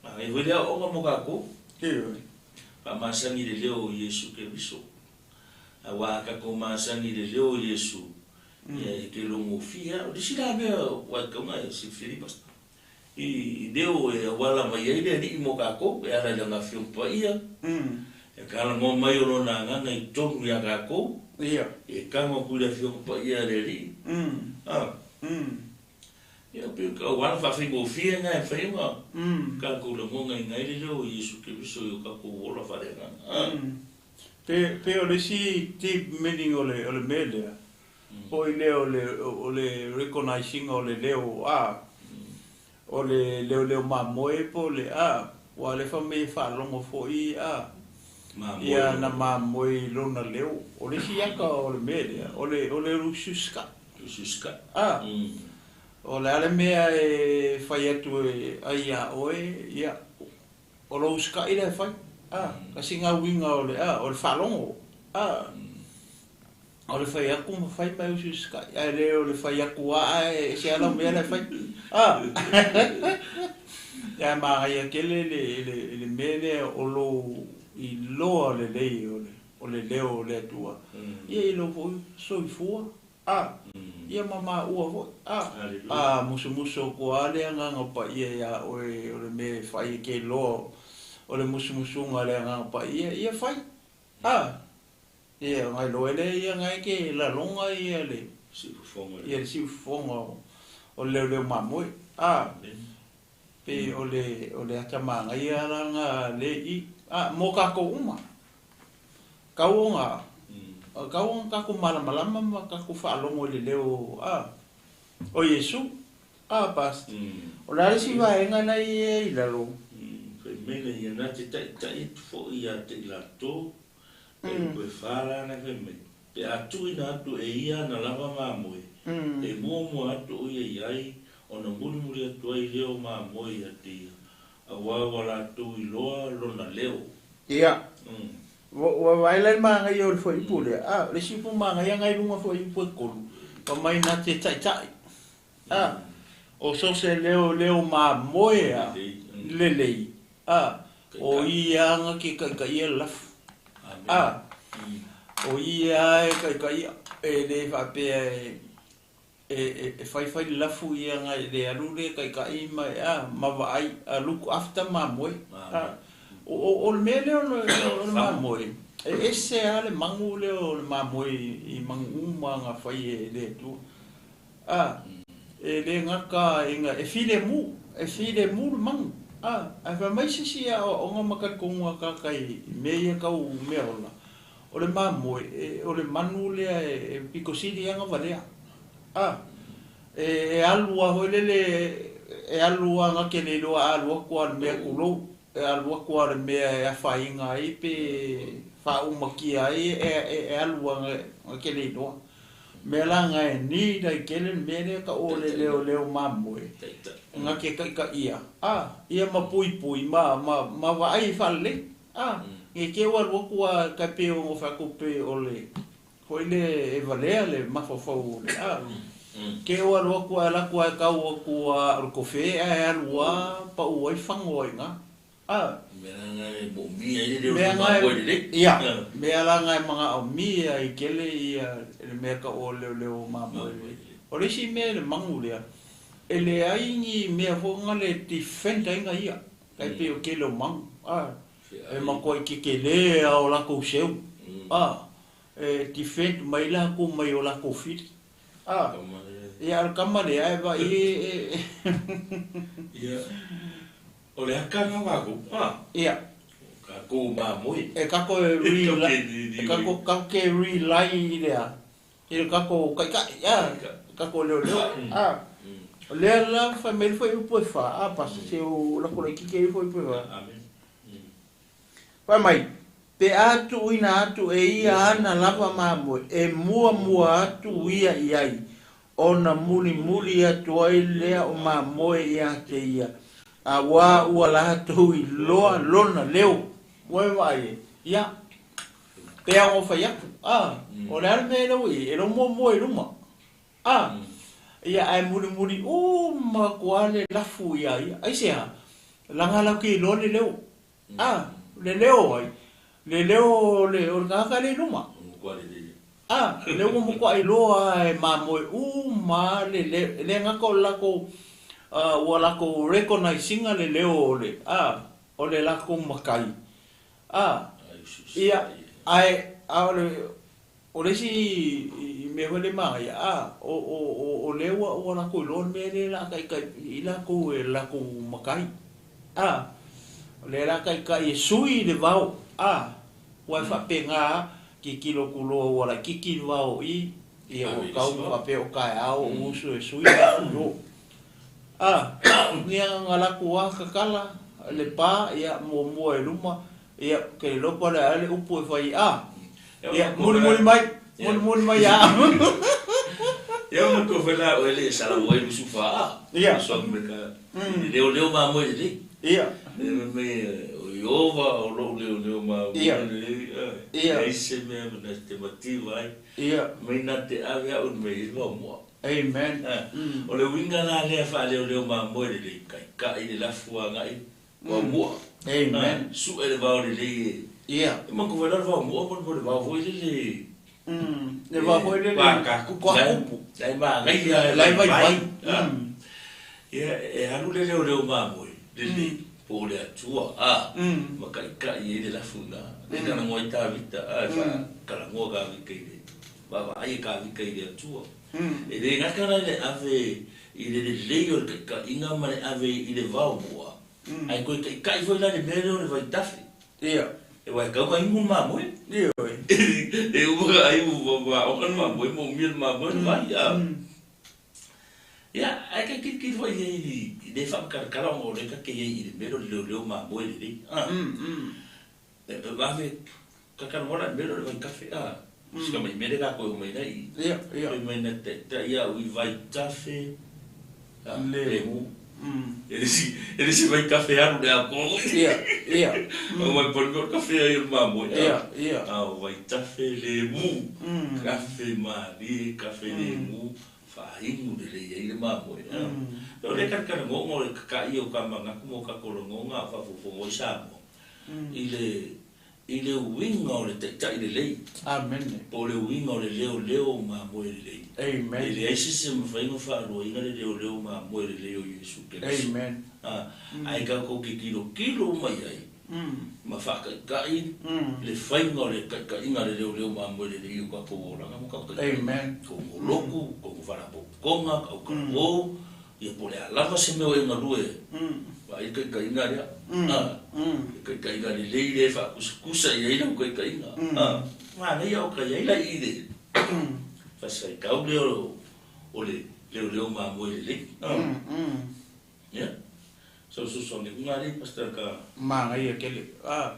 Manaia foi le aoaoga mo tatou. Ioe. Faamasani i le leo o Iesu Keriso. Auā a tatou masani i le leo o Iesu, ia e te logofie lava. O le isi la mea ua e tatau ona e silafia Pastor, i leo e auala mai ai le Alii mo tatou e ala i Lana Afioga Paia, e talanoa mai o Lona Agaga i totonu ia tatou, e tago atu i le Afioga Paia a le Alii. A. Ia, pei o auala faafaigofie na e mafai ona tatou lagonaina ai le leo o Iesu Keriso i o tatou ola faaleagaga. Pe, pe o le isi deep meaning o le, o le mea lea, foi lea o le, o le recognise ina o le leo, a, o le leoleo mamoe po o le, a, aua o lea fai mai e faalogo foi, a, ia na mamoe i lona leo. O le isi ata o le mea lea, o le, o le usiusikaʻi. Usiusikaʻi. A, o le a le mea e fai atu e ai iā oe, ia, o lou usikaʻi lea e fai. A, tasi lena uiga o le, a, o le faalogo. A, o le fai atu ma fai ma e usiusikaʻi, ae le o le fai atu lava ae ese lava lau mea la e fai. A, ae manaia tele le, le, le mea lea o lou iloa lelei o le, o le leo o le Atua, ia i lou foi soifua. A, ia ma maua foi. A, a musumusu atu lava le Agaga Paia iā oe o le mea e fai e te iloa o le musumusuga a le Agaga Paia, ia fai. A, ia ona iloa ai lea ia na e te lalona ia le ia le siufofoga o le leoleo mamoe. A, pei o le o le ata manaia la lena le i. A, mo tatou uma. Tau ona, tau ona tatou malamalama ma tatou faalogo i le leo a, o Iesu. A, Pastor. O le a le isi vaega na i ai i lalo? Fai mai le ia na te taitai atu foi ia te i latou, e upu e fa la na fai mai, pe a tuuina atu e ia ana lava mamoe, e muamua atu o ia i ai, ona mulimuli atu ai lea o mamoe ia te ia, Auā ua latou iloa lona leo. Ia. Ua vaai la i le manaia o le fuaiupu lea. A, o le isi upu manaia na i luga fuaiupu e tolu, fai mai na te taitai. A, o so se leo leo mamoe a, lelei. A, o ia na ke taitaia le lafu. A, o ia e taitaia, e le faapea e e fai fai le lafu ia ngai le alu le taitai ma e a ma vaai a look after mamoe a o le mea lea o le mamoe e ese a le magu lea o le mamoe i magu uma na fai e le Atua a e le gata ina e filemu e filemu le magu a ae fai mai se isi aoaoga ma talitonuga tagata i mea ia tau meaola O le mamoe, o le manu lea e pito sili lava ona valea. A, e alu lava foi lele, e alu lava na te le iloa a alu atu lava i le mea tulou, e alu atu lava i le mea e afaina ai pe faaumatia ai, e alu lava na te le iloa. O mea la na e need ai tele le mea lea tau o le leoleo mamoe, na te taitaia, a, ia ma puipui ma, ma, ma vaai faalelei. A, ne i te i ua alu atu a tai pei o fai atu pei o le foi le e valea le mafaufau o le a. Te i ua alu atu ae alu atu ae tau atu a o le tofe ae alu a pau ai fago ai ina. A. Mea la e moomia ai le leo o mamoe lelei. Ia, mea la na e manaomia ai tele ia le mea tau o le leoleo o mamoe lelei. O le isi mea i le magu lea, e leai ni mea foi na le defend ai na ia. Tai pei o tele o magu, a, e matuai kekelē a o latou seu, a, e defend mai latou mai o latou fili, a, ia a o le tama lea e vaai e, e. Ia, o le aka lena o tatou, a. Ia. O tatou mamoe. E tatou e rely, e tatou, tatou te rely i le a? I le tatou taitai, a, le tatou leoleo, a. O lea la fai mai le fuaiupu e fa, a, pasi, se o lako laitiiti ai le fuaiupu e fa. Fai mai, pe a tuuina atu e ia ana lava mamoe, e muamua atu ia i ai, ona mulimuli atu ai lea o mamoe ia te ia, auā ua latou iloa lona leo. Ua e vaai e? Ia. Pei lava ona ou fai atu, a, o le a le mea e lau i ai? E lau muamua i luma, a, ia ae mulimuli uma atu lava le lafu iā ia. Aisea? Leaga latou te iloa le leo, a, Le leo o ai? Le leo o le o le tagata lea i luma. A, lea ua matuai iloa lava e mamoe uma lava le leo, e le gata o le latou, ua latou recognise ina le leo o le, a, o le latou matai, a, ia, ae, a o le, o le isi mea foi lea e manaia, a, o, o, o, o lea ua, ua latou iloa le mea lea o le a taitai i latou e le latou matai, a, o lea o le a taitai e sui le vao, a, Ua e faapena a, tilotilo atu loa ua laititi le vao i, ia ua tau ma faapea o taeao ou uso e sui le afu i o. A, ia na latou a tatala le pa, ia muamua i luma, ia ou te le iloa po o le a le upu e fai a, ia mulimuli mai, mulimuli mai ia au. Ia ma tou fai la oe le salaua i lusu fa a. Ia. Sogi me ka. Leoleo mamoe lelei. Ia. Me o Iova o lou leoleo mamoe lelei. Ia. Leai se mea na te mativa ai. Ia. Mai na te ave au i mea i le vaomoa. Amen. O le uiga la lea faaleoleo mamoe lelei, taitai le lafu agai vaomoa. Amen. Sue le vao lelei e. Ia. E manatua foi la le vaomoa mo le vao foi lele. Le vao foi lele. Kuakupu. La e manaia La e vaivai. Ia, e alu le leoleo mamoe lelei po o le Atua, a, ma kaʻikaʻi ai le lafu i ina. E talanoa ai Tavita, a, e faatalanoa Tavita i le vaavaai a Tavita i le Atua. E le gata la i le ave i le lelei o le kaʻikaʻiga ma le ave i le vaomoa, ae toe kaʻikaʻi foi la i le mea lea o le vaitafe. Ia. Aua e tau na inu le mamoe. Ioe. E uma ka ai ua aoga le mamoe ma umia le mamoe le vai, a. Ia, ae kai kilikili foi i ai i le faamatalatala ona o lea ta te i ai i le mea lea o le leoleo mamoe lelei, a. Vave tatalanoa la i le mea lea o le vaitafe, a. Si tamai mea lea tatou e omai ai i. Ia, ia. Fai mai na taitai au i vaitafe, a, lemu. E le si, e le si vaitafe alu i le atoa. Ia, ia. Aua e pau le mea o le kafe ai o le mamoe, a. Ia, ia. A o vaitafe lemu, kafe malie, kafe lemu. Faainu lelei ai le mamoe. O lea talatalanoa ona o le kakaʻi o ka manatu ma o tatou lagona a o faafogafoga ai Samoa i le i le uiga o le taitai lelei. Amene. Po o le uiga o le leoleo mamoe lelei. Amen. E leai se isi e mafai ona faaluaina le leoleo mamoe lelei o Iesu Keriso. Amen. Ae tatou te tilotilo uma i ai ma faataitai le faiga o le taitaiga a le leoleo mamoe lelei i o tatou olaga ma tatou taitaiga, tou lotu, tou faalapotopotoga, tou kalou, ia po o le a lava se mea o e galue ai, vaai le taitaiga lea, le taitaiga lelei lea e faakusikusa i ai lau taitaiga, manaia o ka i ai la i le fasifaitau lea o le leoleo mamoe lelei. Ia, sau fesoasoani atu na alii Pastor ka. Manaia tele. A,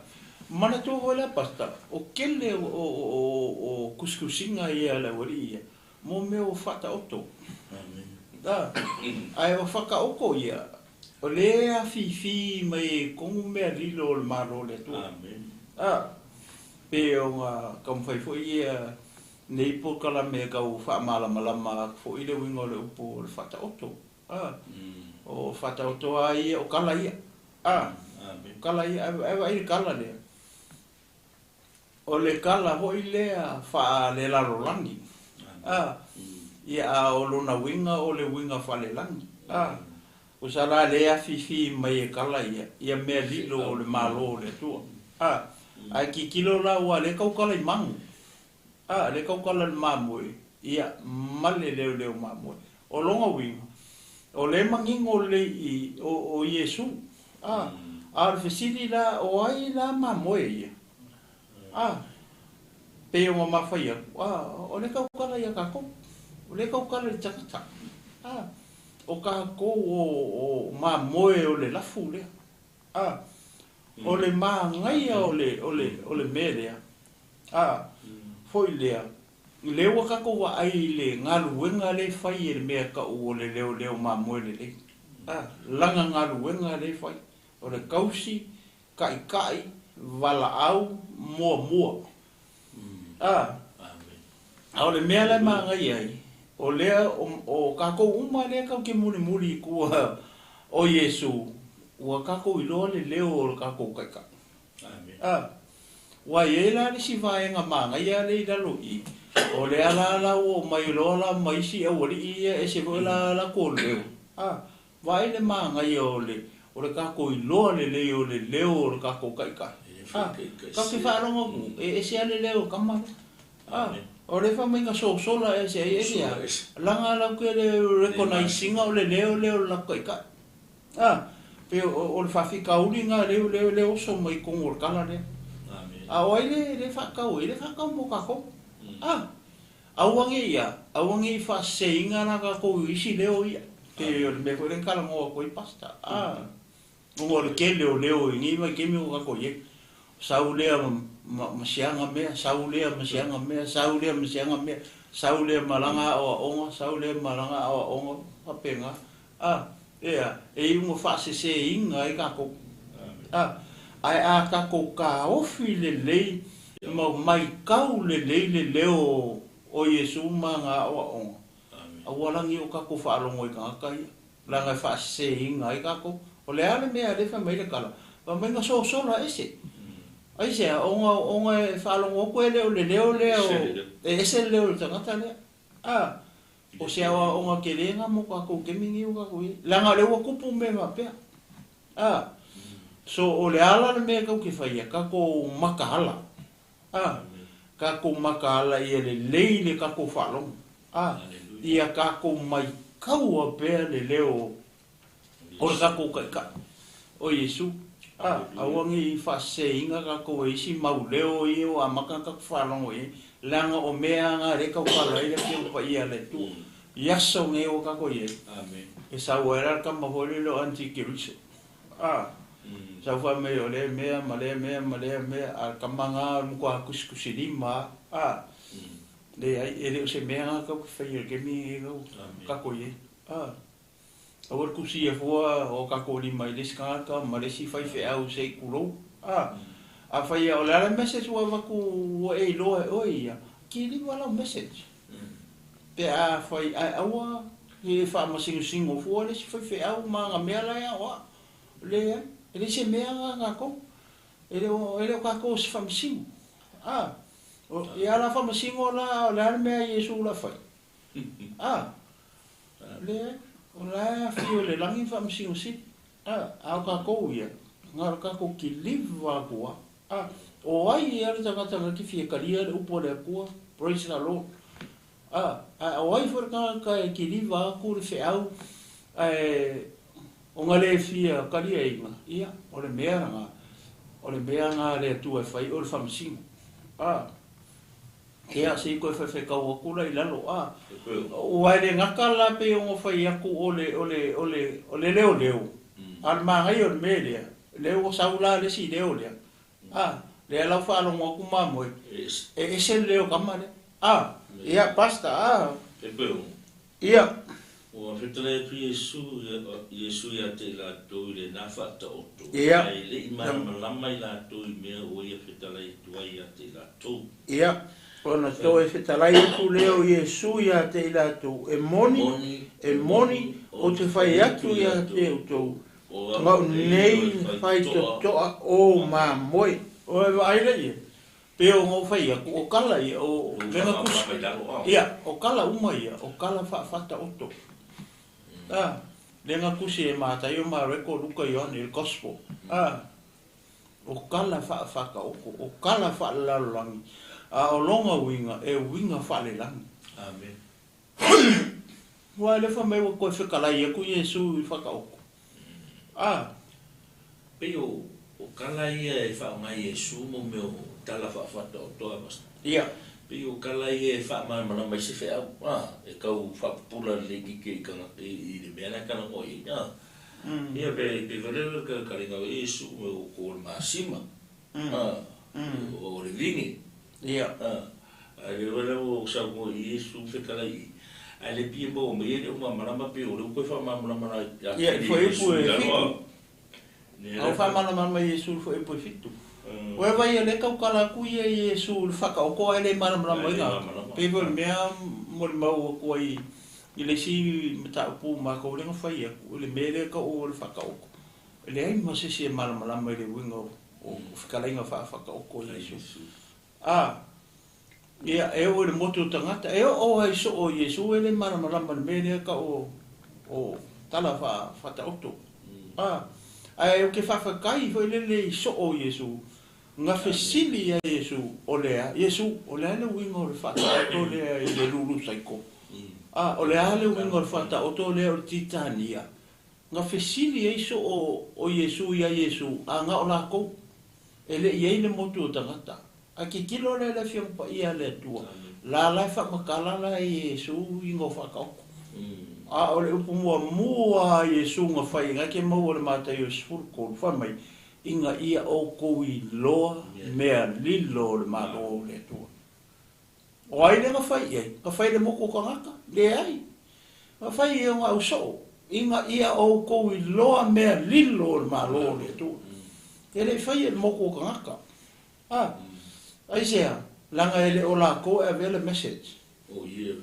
manatua foi la Pastor, o tele o, o, o, o kusikusiga ia a le aualii ia, mo mea ua faataoto. Amen. A, ae o faataoto ia, o lea e afifi mai ai i totonu mea lilo o le Malo o le Atua. Amen. A, pei ona taumafai foi ia nei polokalame e tau faamalamalama atu foi le uiga o le upu o le faataoto. A, o faataoto a ia, o kala ia. A, o kala ia, ae vaai i le kala lea. O le kala foi lea faalelalolagi. A, ia, a o lona uiga o le uiga faalelagi. A, o sa la lea e afifi mai e kala ia, ia mea lilo o le Malo o le Atua. A, ae tilotilo la ua lea tau kala i magu. A, lea tau kala i le mamoe, ia, ma le leoleo mamoe. O lona uiga, o lea e manino lelei i o, o Iesu. A, a o le fesili la, o ai la mamoe ia? A, pei ona ma fai atu, a, o lea tau kala ia tatou. O lea tau kala i le tagata. A, o tatou o, o mamoe o le lafu lea. A, o le manaia o le, o le, o le mea lea, a, foi lea, lea ua tatou vaai i le galuega lea e fai e le mea tau o le leoleo mamoe lelei. A, lana galuega lea e fai, o le tausi, kaʻikaʻi, valaau, muamua. A, a o le mea la e manaia ai, o lea o, o tatou uma lea tatou te mulimuli i tua o Iesu, ua tatou iloa le leo o le tatou Taitai. A, ua i ai la le isi vaega manaia lea i lalo i i, o lea la la ua oo mai loa la ma isi aualii ia e ese foi la latou leo. A, vaai le manaia o le o le tatou iloa lelei o le leo o le tatou Taitai. A, tatou te faalogo atu, e ese lava le leo o le tama lea. A, o lea fai mai na sosola ese ai, aisea? Leaga latou te le recognise ina o le leo lea o le latou Taitai. A, pei o le faafitauli lena lea lea lea oso mai totonu o le tala lea. A o ai le le faatau ai? Le faatau mo tatou. A, aua ne i a, aua ne i faaseseina la tatou i isi leo ia. Pei o le mea foi lea na talanoa atu ai Pastor. A, ona o le tele o leo i nei vaitaimi ua tatou i ai. Sau lea ma ma siaga mea, sau lea ma siaga mea, sau lea ma siaga mea, sau lea ma lana aoaoga, sau lea ma lana aoaoga, faapena. A, ea, e iu ina faaseseina ai tatou. A, ae a tatou taofi lelei ma maitau lelei le leo o Iesu ma ana aoaoga, aua la ne i o tatou faalogo i tagata ia, leaga e faaseseina ai tatou. O le a le mea lea e fai mai ai le tala? Fai mai na sosola ese. Aisea? Ona, ona e faalogo atu e le o le leo lea o, e ese le leo o le tagata lea. A, O se aoaoga tele lena mo tatou i taimi nei ua tatou i ai. Leaga o lea ua tupu mea faapea. A, so o le a la le mea tatou te faia, tatou mataala. A, tatou mataala ia lelei le tatou faalogo. A, ia tatou maitaua pea le leo O le tatou Taitai, o Iesu. A, aua ne i faaseseina tatou e isi mau leo ia ua amata ona tatou faalogo i ai, leaga o mea lava na lea e tautala ai le Afioga Paia a le Atua i aso nei ua tatou i ai. E sau ai la le tama foi lele o Antikeriso. A, sau fai mai o lea mea ma lea mea ma lea mea, a o le tama lena o le matua tusitusilima lava. A, leai, e le o se mea lena tatou te faia i le taimi lenei ua tatou i ai. A. Aua le tusia fua o tatou lima i le isi tagata ma le isi faifeau se i tulou. A, afai o le a le message ua avatu ua e iloa e oe ia, kiliva lau message. Pe afai ae aua ne i faamasinosino fua le isi faifeau ma ana mea la e aoao. Leai, e leai se mea na tatou. E le o, e le o tatou o se faamasino. A, ia la faamasino la, a o le a le mea a Iesu o le a fai? A, leai, o la e afio i le lagi le Faamasino Sili. A, a o tatou ia, na o le tatou kiliva atu lava. A, o ai ea le tagata na te fia talia le upu a le Atua? Praise the Lord. A, ae o ai foi le tagata e kiliva atu le feau ae ona le fia taliaina? Ia, o le mea lena, o le mea lena a le Atua e fai o le Faamasino. A. Ia, se i toe faifetau atu la i lalo, a. Ua e le gata la pei ona fai atu o le, o le, o le, o le leoleo, a o le manaia o le mea lea, lea ua sau la le isi leo lea, a, lea la ua faalogo atu mamoe, e ese le leo tama lea, a. Ia, Pastor, a. Ia. Ua fetalai atu Iesu, Iesu ia te i latou i lena faataoto, Ia. ae le i malamalama i latou i mea ua ia fetalai atu ai ia te i latou. Ia, ona toe fetalai atu lea o Iesu ia te i latou, E moni, e moni, ou te fai atu ia te outou, O na au au nei nei le le faitotoa faitotoa o mamoe. Ua e vaai lea i ai? Pei ona ou fai atu, o tala ia, o lega kusi, ia, o tala uma ia, o tala faafataoto. A, lega kusi e Mataio, Mareko, Luka, Ioane, le Gospel. A, o tala faafataoto, o tala faalelalolagi, a o lona uiga, e uiga faalelagi. Amen. Aua e le fai mai ua toe fetalai atu Iesu i fataoto. A. Pei o kala ia e faaaoga e Iesu mo mea o tala faafataoto a Pastor. Ia. Pei o kala ia e faamalamalama ai se feau, a, e tau faapupula lelei kike i tagata i le mea la e talanoa i ai, a. Ia pe pei foi lea o le kalinga o Iesu mo o le masima, a, o le vine. Ia. A, ae le iloa la ua saunoa i Iesu fetalai i, ae le pie maua mai ai le o malamalama pei o lea ua toe faamalamalama la ia Ia, i te fuaiupu Iesu e i lalo fitu. a. Ne A ua la faamalamalama e Iesu i le fuaiupu e fitu. Ua e vaai o lea e tautala atu ia Iesu i le whakaoto ae le malamalama Ae ai le ngā. malamalama. Pei foi o le mea molimau atu ai i le isi mataupu matou lea na fai atu, i le mea lea e tau o le whakaoto. E leai ma se isi e malamalama i le uiga o o fetalaiga faa-Fataoto a Iesu. A, ia, e oo i le motu o tagata, e oo lava i soo o Iesu e le malamalama i le mea lea e tau o, o tala faa-Fataoto. A, ae ou te faafetai foi lele i soo o Iesu, na fesili ia Iesu, o le a, Iesu, o le a le uiga o le faataoto lea i le lulu saiko? A, o le a le uiga o le faataoto lea o le Titania? Na fesili ai soo o Iesu iā Iesu, a na o lakou, e le i i ai le motu o tagata. Ae tilotilo lea i le Afioga Paia a le Atua, la la e faamatala la e Iesu uiga o faataoto. A o le upu muamua a Iesu na fai, na te maua i le Mataio 13, fai mai, ina ia outou iloa mea lilo o le Malo o le Atua. O ai lea na fai i ai? Na fai e le motu o tagata? Leai. Na fai e ona au soo, ina ia outou iloa mea lilo o le Malo o le Atua. E le i faia e le motu o tagata. A, aisea? Leaga e le o lakou e avea le message.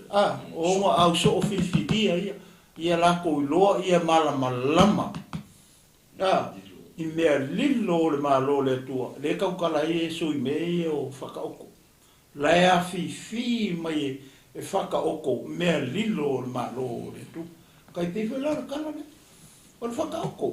A, o ona au soo filifilia ia, ia lakou iloa, ia malamalama. A, i mea lilo o le Malo o le Atua, lea e tautala ai Iesu i mea ia o fataoto. La e afifi mai e fataoto mea lilo o le Malo o le Atua. Tai pei foi la o le tala lea, o le fataoto.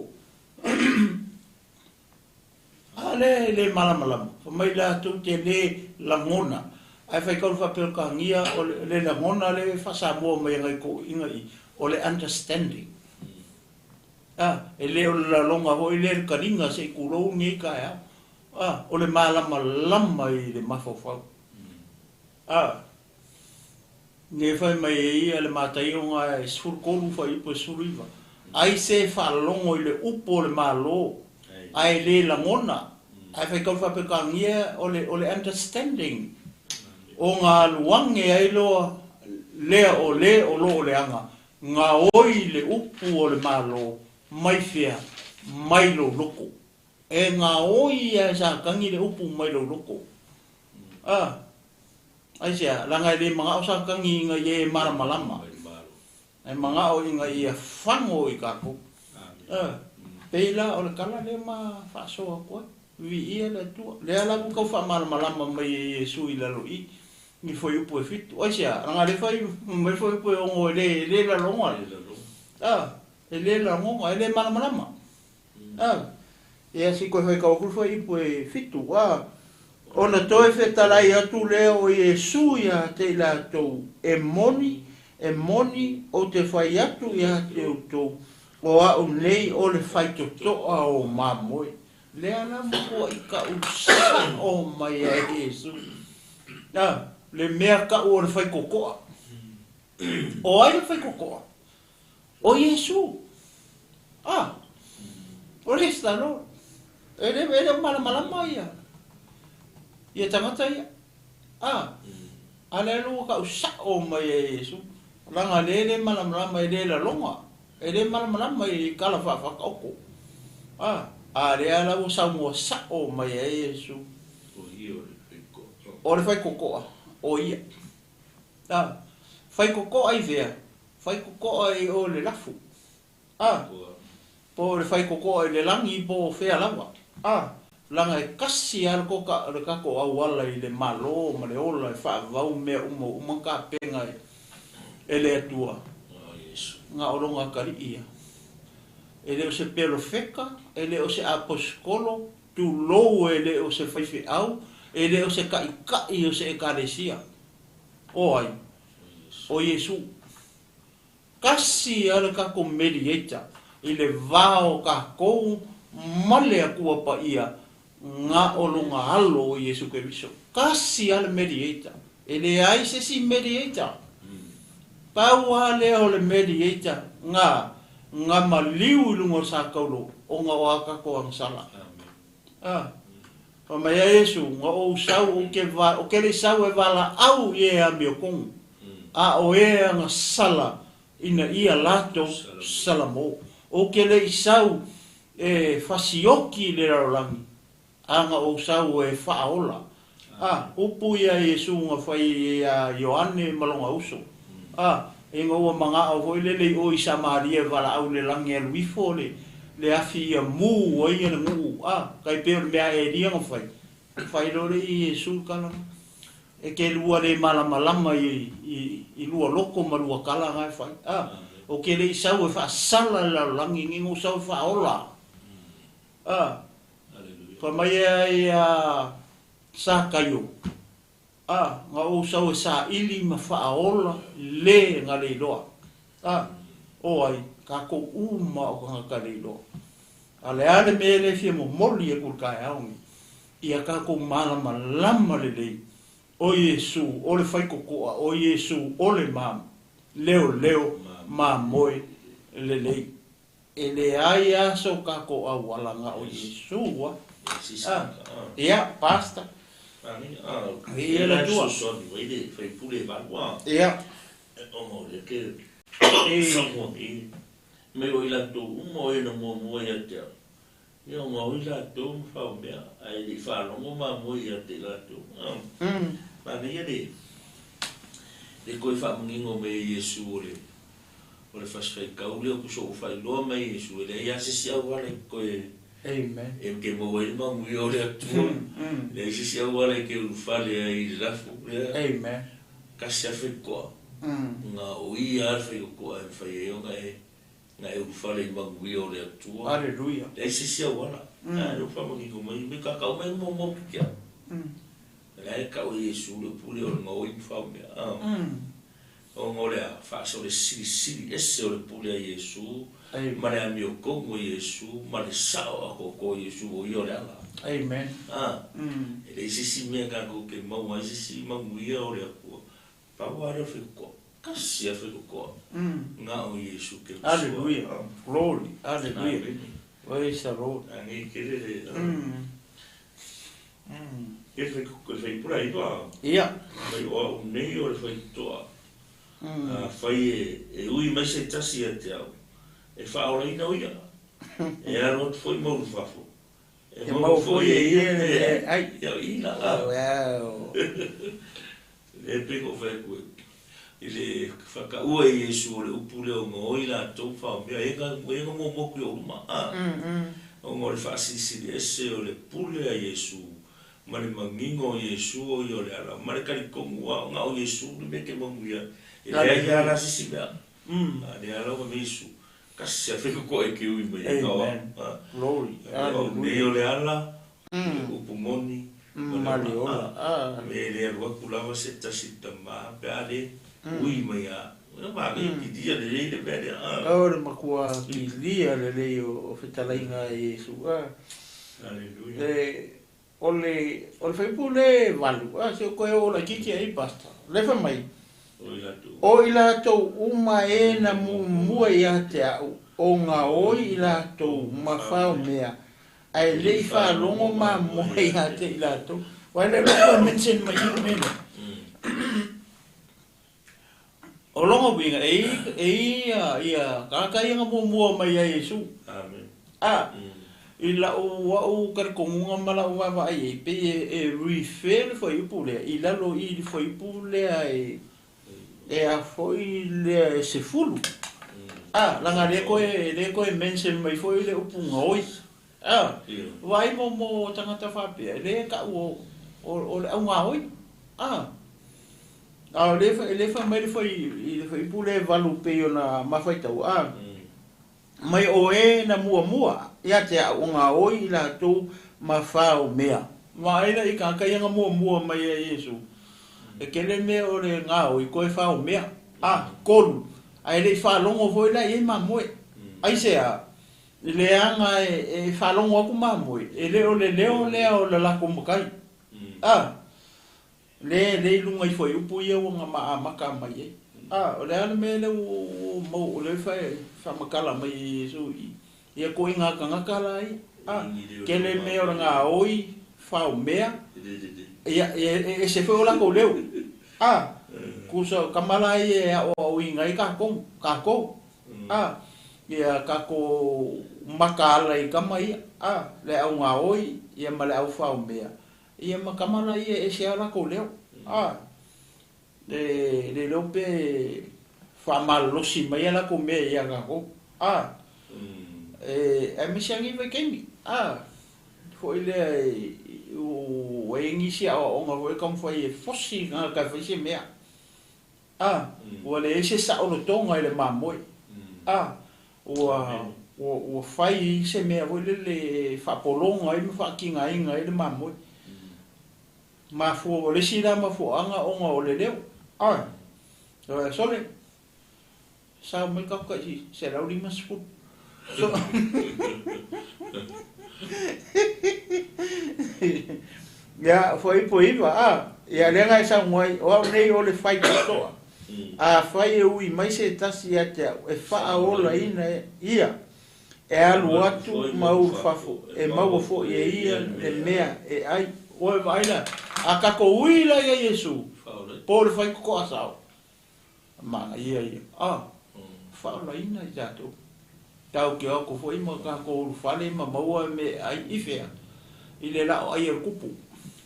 A lea e le malamalama, fai mai latou te le lagona. Ae faitau le faa-Peretania, o le lagona lea e faa-Samoa mai e nai toeaiina i, o le understanding. A, e le o le laloga foi lea i le taliga se i tulou lenei taeao. A, o le malamalama i le mafaufau. A, ne fai mai e ia le Mataio ga e 13 fuaiupu e 19, ai se faalogo i le upu o le Malo, ae le lagona, ae faitau le faa-Peretania o le, o le understanding, ona alu age ai loa lea o le o lo o leaga, gaoi le upu o le Malo, mai fea, mai lou loto. E gaoi lava e Satani le upu mai lou loto. A, aisea, leaga e le manao Satani ina ia e malamalama, e manao ina ia fago i tatou. A, pei la o le tala lea ma faasoa atu ai, viia le Atua. Lea la ua tau faamalamalama mai e Iesu i lalo i i fuaiupu e 7. Aisea, leaga lea fai mai fuaiupu e 6 e le, e le laloga. A, e le lagona, e le malamalama. A, ia se i toe faitau atu le fuaiupu e 7. A, ona toe fetalai atu lea o Iesu ia te i latou, e moni, e moni, ou te fai atu ia te outou, o au nei o le faitotoa o mamoe. Lea la matuai tau sao mai ai Iesu. A, le mea tau o le faitotoa. O ai le faitotoa? O Iesu. A, praise the Lord. E le, e le o malamalama ia, ia tagata ia. A, a lea ua tau sao mai e Iesu. Leaga le le malamalama e le laloga. E le malamalama i tala faafataoto. A, a lea la ua saunoa sao mai ai Iesu. O le faitotoa, o ia. A, faitotoa i fea? Faitotoa i o le lafu. A, po o le faitotoa i le lagi po o fea lava. A, leaga e kasi lava le toka, le tatou auala i le Malo ma le ola e faavavau mea uma ua uma ona tapena e le Atua. Na o lona atalii ia. E le o se pelofeta, e le o se aposetolo, tulou e le o se faifeau, e le o se taitai o se ekalesia. O ai? O Iesu. Tasi lava le tatou mediator i le va o tatou ma le Atua Paia, na o lona Alo o Iesu Keriso. Tasi lava le mediator. E leai se isi mediator. Pau lava lea o le mediator na, na maliu i luga o le sataulo ona o a tatou agasala. A, fai mai ai Iesu, na ou sau ou te va, ou te le i sau e valaau i e amiotonu, a o e agasala ina ia latou salamo. Ou te le i sau e fasioki i le lalolagi, a na ou sau e faaola. A, upu ia Iesu na fai iā Ioane ma lona uso. A, ina ua manao foi lele i o i Samaria e valaau i le lagi e alu ifo le, le afi ia mu ai ia le gu'u a tai pei o le mea a Elia na fai, fai loa lea i Iesu le tala lena. E te lua le malamalama i i lua loto ma lua tala na e fai a. Ou te le i sau e faasala i le lalolagi lenei, na ou sau e faaola. A. Fai mai ai a Sakaio, A, na ou sau e saili ma faaola le na le iloa. A, o ai, tatou uma o tagata le iloa. A le a le mea lea e fia momoli atu i le taeao nei, ia tatou malamalama lelei, o Iesu o le faitotoa, o Iesu o le ma leoleo mamoe lelei. E leai a so tatou auala na o Iesu a. A, ia, Pastor. Ia le Atua. Ia. O le fasi faitau lea o sou faailoa mai e Iesu, e leai lava se isi auala e toe e te maua ai le manuia o le Atua. E leai se isi auala e te ulufale ai i le lafo lea. Tasi lava le faitotoa, na o ia lava le faitotoa e mafai ai ona e na e ulufale i le manuia o le Atua. E leai se isi auala. A lea ua faamanino mai, me kakau mai muamua ki te au. O la e tau e Iesu le upu lea o le gaoi ma faumea. Ona o le a? Faasolo le silisili ese o le pule a Iesu, ma le amiotonu a Iesu, ma le sao atoatoa o Iesu, o ia o le ala. Amen. A, e leai se isi mea tatou te maua ai se isi manuia o le Atua, pau lava lea o le faitotoa. Tasi lava le faitotoa, na o Iesu Keriso. Hallelujah. Glory. Hallelujah. Praise the Lord. Anei tele le... E faipula ai pa. Ia. Mai o au nei o le faitotoa. Afai e ui mai se tasi ia te au, e faaolaina o ia. E alu atu foi ma ulufafo. E maua foi e ia le ai. Ia o i la. Wow. Le pei ona ou fai atu i le faataua e Iesu o le upu lea o gaoi latou faomea e na muamua atu i ou luma. Ona o le faasilisili ese o le pule a Iesu ma le manino o Iesu o ia o le ala, ma le talitonu ua na o Iesu le mea e te manuia ai. E leai lava la se isi mea. A lea lava me Iesu, tasi afe kokoa e ke ui mai ai ka oa. Glory, O au nei o le ala, le upu moni, ma le ola. Me e le alu atu lava se tasi tama pe a le ui mai a. Ma le kilia lelei le mea lea. O le matua kilia lelei o fetalaiga a Iesu. Hallelujah. O le o le faipule e valu, a se o koe oo laitiiti ai Pastor. Le fai mai, O i latou uma e na muamua ia te a'u, o gaoi i latou ma fao mea, ae le i faalogo mamoe ia te i latou. Aua e le iloa toe mention mai i i le mea lea. O lona uiga, e i e i ia tagata ia na muamua mai ia Iesu. A, i la'u a'u talitonuga ma la'u vaavaai i ai, pei e refer le fuaiupu lea i lalo i le fuaiupu lea e e a foi lea e 10. A, leaga lea toe lea toe mention mai foi le upu gaoi. A, vaai mo mo tagata faapea, e le ta'u o o o le augaoi. A, a o lea lea fai mai le fai i le fuaiupu lea e 8 pei ona ma faitau, a, Mai o e na muamua ia te a'u o gaoi i latou ma fao mea. Vaai la i tagata ia na muamua mai ia Iesu, e tele mea o le gaoi koe fao mea. A, kolu, ae le i faalogo foi la i ai mamoe. Aisea? Leaga e faalogo atu mamoe, e le o le leo lea o le latou matai. A, Le le i luga i fuaiupu ia ua na amata mai ai. A, o le a le mea lea ua mau o lea e faamatala mai e Iesu i ia koiga tagata la ia. A, tele mea o le gaoi, fao mea, ia, e ese foi o latou leo. A, tusa o tama la ia e aoaoina ai tatou, tatou. A, ia tatou mataala i tama ia. A, le au gaoi, ia ma le au fao mea. Ia ma tama la ia e ese a latou leo. A, le le iloa pe faamalolosi mai a latou mea ia tatou. A, E aemaise lava lenei vaitaimi, a, foi lea ua i ai nisi aoaoga foi e taumafai e fosi le tagata e fai se mea, a, ua leai se saolotoga i le mamoe, a, ua, ua, ua fai se mea foi lele e faapologa ai ma faatigaina ai le mamoe. Mafua, o le isi la mafuaaga ona o le leo, a, sole, Sao mai tatou tai 150. So Ia, fuaiupu e 9, a, ia lea na e saunoa ai, o au nei o le faitotoa. Afai e ui mai se tasi ia te au, e faaolaina ia, e alu atu ma ulu fafo, e maua foi e ia le mea e ai. Ua e vaai la, a tatou ui la ia Iesu, po o le faitotoa sao. Manaia ia. A, faaolaina i tatou. Tatou te o atu foi ma tatou ulufale ma maua mea e ai i fea? I le laa o ai a le kupu.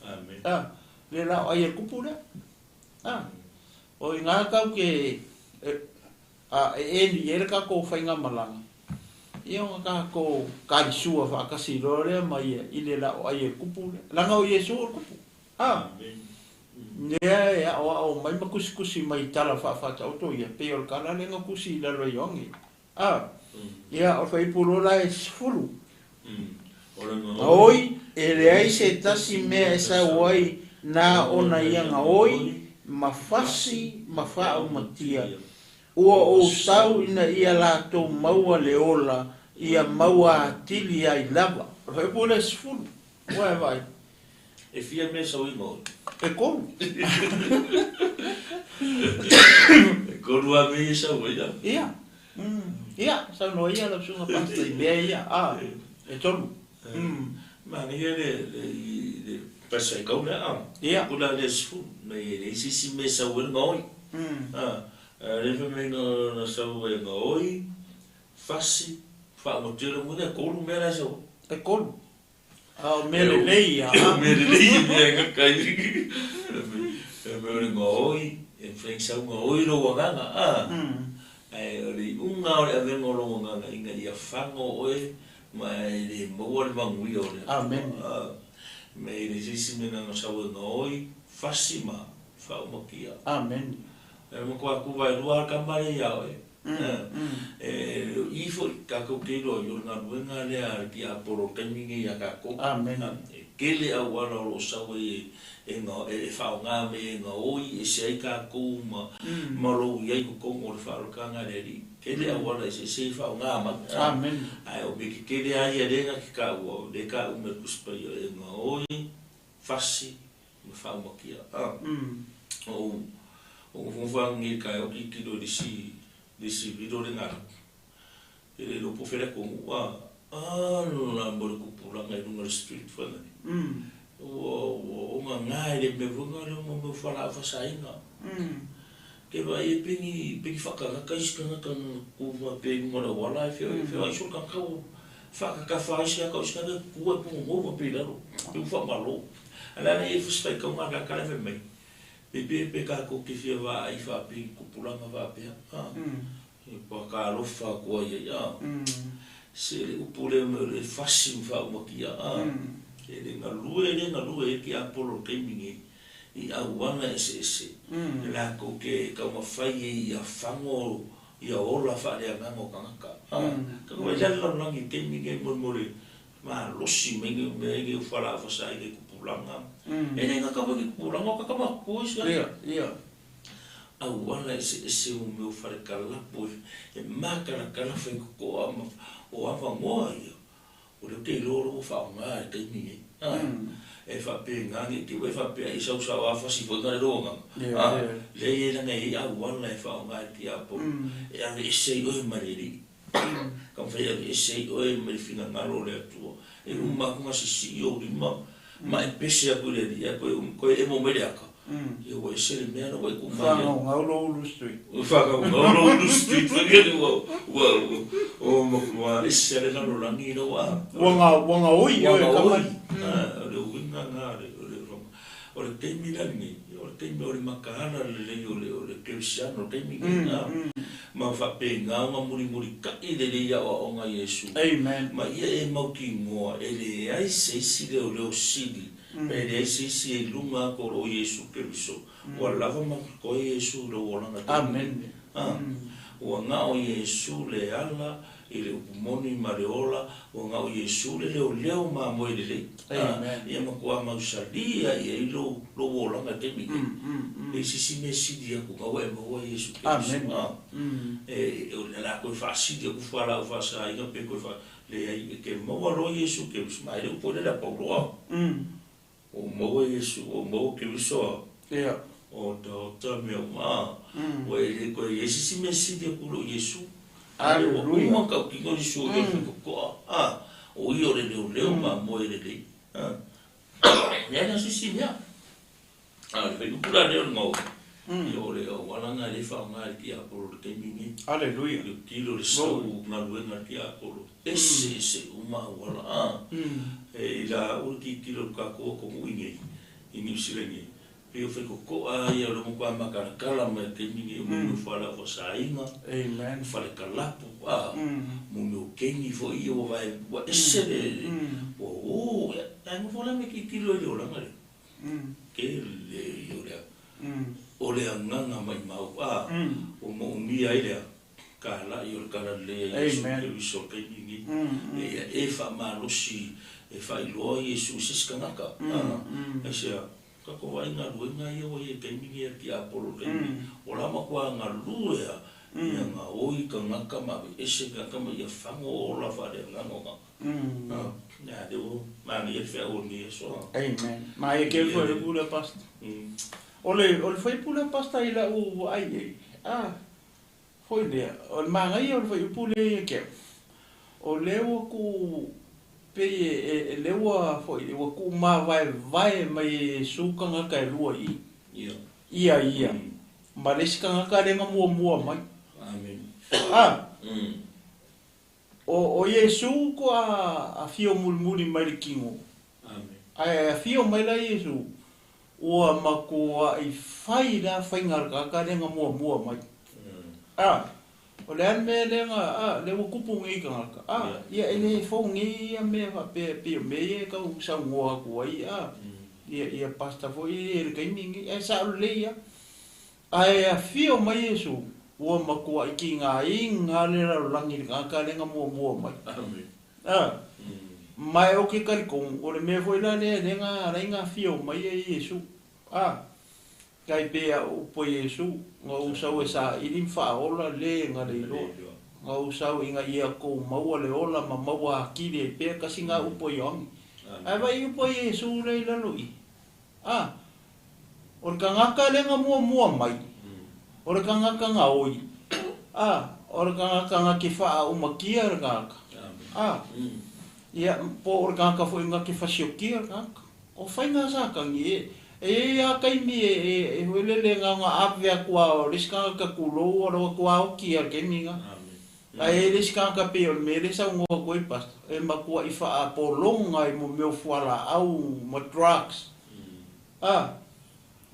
Amen. A, le laa o ai a le kupu lea. A, o i ina tatou te a, e eni i ai le tatou faigamalaga, ia ona tatou talisua faatasi loa lea ma ia i le laa o ai a le kupu lea. Leaga o Iesu o le kupu. A, Amen. lea e aoao mai ma tusitusi mai i tala faafaataoto ia, pei o le tala lea na tusi i lalo e Ioane. A, ia, o le fuaiupu loa la e 10. O le gaoi. Gaoi, e leai se tasi mea e sau ai na ona ia gaoi ma fasi ma faaumatia. Ua ou sau ina ia latou maua le ola, ia maua atili ai lava. O le fuaiupu lea e 10. Ua e vaai. E fia mea e sau ai gaoi? E tolu. E tolu lava mea ia e sau ai a? Ia. Ia, saunoa ia lau susuga pastor i mea ia, a, e tolu. Manaia le le pasi faitau lea a? Ia. Pula lea 10, mai e leai se isi mea e sau ai le gaoi. A, lea fai mai na sau ai gaoi, fasi, faamatia le uiga, e tolu mea la e sau ai. E tolu. A o mea lelei ia. O mea lelei ia mea e gata ai. E mea o le gaoi, e mafai ona sau gaoi lou agaga, a? Ae o le iuga o le avega o lou agaga ina ia fago oe ma e le maua le manuia o le Atua. Amen. A, mea e leai se isi mea na ona sau e gaoi, fasi ma faaumakia. Amen. E matua tuvaelua lava le tama lea ia oe. E le o i foi tatou te iloa ai o le galuega lea a le tiapolo o le taimi lenei ia tatou. Amen. E tele auala o lo o sau ai e e faaaoga mai e gaoi ese ai tatou ma ma lou i ai i totonu o le faaolataga a le Alii. Tele auala eseese e faaaoga mai. Amen. Ae o mea tetele lava ia lea na te taua, o lea e tau mai e le Tusi Paia e gaoi, fasi ma faaumakia. Ou ou nofonofo lava nei i le taeao tilotilo i le isi le isi video lea na alu atu. E le iloa po o fea le atunuu a, ala mo le tupulaga i luga o le street foi lea. Ua ua ogaga e le mea foi lea mo mea o fualaau faasaina. Ke vaai ai pe ni pe ni faakagaka isi tagata na tu faapea i luga o le auala ae feoai solo tagata ua faakakafa ai se ata o isi tagata e tutu ae punonou faapea i lalo pe ua faamalo. A o le a la i ai le faitauga a le tagata la e fai mai, pe pe pe tatou te fia vaai faapea i tupulaga faapea, a, e talofa atu ai ai, a, se le upu lea o le fasi ma faaumatia, a, e le galue e le galue ai le tiapolo i le taimi nei i auala eseese latou te taumafai ai ia fago ia ola faaleagaga o tagata. A, tatou vaai i le lalolagi i le taimi lenei mo le malosi mai nei mea nei o fualaau faasaina i tupulaga. E le gata foi i tupulaga, o tagata matutua isi atu. Auala eseese o mea o falekalapu e matalatala faitotoa ma o avanoa ia. O lea ou te iloa o lo o ua faaaoga i le taimi lenei. A, e faapena, ne i te i ua e faapea e sau sao lava fasi foi na le lou agaga. A, leai leaga e i ai auala e faaaoga e le tiapolo e aveese ai oe ma le Alii. Taumafai e aveese ai oe mai le finagalo o le Atua. E uma atu na sisii ou lima ma e pese atu i le Alii ae toe emo mai le aka, ia ua ese le mea lea ua e tuu mai ai. Whāngaungau lou ulu street. Whāngaungau lou ulu street. Ua, ua, ua, ua ese le lalolagi lau a. Ua nga, ua ngaoi oe Ua kama. ngaoi. O le uiga na o le, o le, o le taimi la lenei, o le taimi o le makaala lelei o le, o le kerisiano o le taimi lenei. Ma faapena ona mulimulitaʻi lelei aʻoaʻoga a Iesu. Amen. Ma ia e mautinoa, e leai se isi leoleo sili, pe e leai se isi e i luga atu o lo o Iesu Keriso. Ua lava ma totoe Iesu i lou olaga taimi. Amen. A, ua na o Iesu le ala i le upu moni ma le ola, ua na o Iesu le leoleo mamoe lelei. A, ia matuā mausali a i ai lou, lou olaga i taimi nei. E se isi mea sili atu na ua e maua Iesu Keriso. A, e, o le a toe faasili atu fualaau faasaina pe toe faa, leai, e te maua loa Iesu Keriso, ma e le upu ai lea le a pau loa. Ua ou maua Iesu, ua ou maua Keriso a. Ia. Otaota mea uma a. Ua e le toe i ai se isi mea sili atu i lou Iesu. A lea ua uma tautino Iesu i le totoa a. O ia o le leoleo mamoe lelei a. Leai la se isi mea. A o le fuaiupu la lea o le gaoi, ia o le auala lena e le faaaoga e le tiapolo i le taimi lenei. Aleluia. Tilotilo le sau galuega a le tiapolo, ese ese uma auala a. E i la au le tilotilo i le tatou atunuu i nei, i Niu Sila nei, pei o faitotoa lava ia o le matua matalatala mai i le taimi lenei o mea o fualaau faasaina, o fale kalapu, a, mo mea o keni foi ia ua vae, ua ese le, ua o, ia, ae nofo la me tilotilo i le olaga lea. Tele ia o le o le agaga maimau a ua moomia ai le kalaʻi o le talalelei a Iesu Keriso i le taimi lenei. Ia e faamalosi e faailoa Iesu i se isi tagata. Aisea, tatou vaai i galuega ia ua i ai i le taimi lenei a le tiapolo i le taimi lenei. Ua la matua galue lava ia gaoi tagata ma aveese tagata ma ia fago ola faaleagaga o tagata. Ia lea ua manaia le feau o lenei aso. Amen. Maia keu foi le pule pastor. O le o le fuaiupu lea pastor i lau vaai i ai, a foi lea, o le manaia o le fuaiupu lea ia te au, o lea ua tuu pei e e lea ua foi ua tuu mavaevae mai e Iesu tagata e lua i i. Ia ia ma le isi tagata lea na muamua mai. Amen. A O Iesu kua afio mulimuli mai le kino, ae afio mai la Iesu, ua matuaʻi fai la faiga a le tagata lea na muamua mai. A, o le a le mea lea na, a, lea ua tupu nei tagata, a, ia e le fou nei ia mea faapea e pei o mea ia e tau saunoa atu ai, a, ia, ia pastor foi ia i le taimi lenei, ae sao lelei lava. Ae afio mai Iesu, ua matuaʻi tigaina le lalolagi i le tagata lea na muamua mai. A, ma e o ke talitonu, o le mea foi la lea lea na alai na afio mai ai Iesu. A, tai pei a o upu a Iesu, na ou sau e saili ma faaola le na le iloa. Na ou sau ina ia kou maua le ola ma maua atili ai pea, kasi na upu a Ioane. Ae vaai upu a Iesu lea i lalo i i. A, o le tagata lea na muamua mai, o le tagata gaoi, a, o le tagata na te faaaumatia le tagata, a, ia, po o le tagata foi na te fasiokia le tagata. O faiga a Satani, e, e i ai lava taimi e, e, e foi lele na ona ave atu lava o le isi tagata tulou alo atu lava oti ia i le taimi lena. Ae i ai le isi tagata pei o le mea lea e saunoa atu ai Pastor, e matuai faapologa i mea o fualaau ma drugs. A,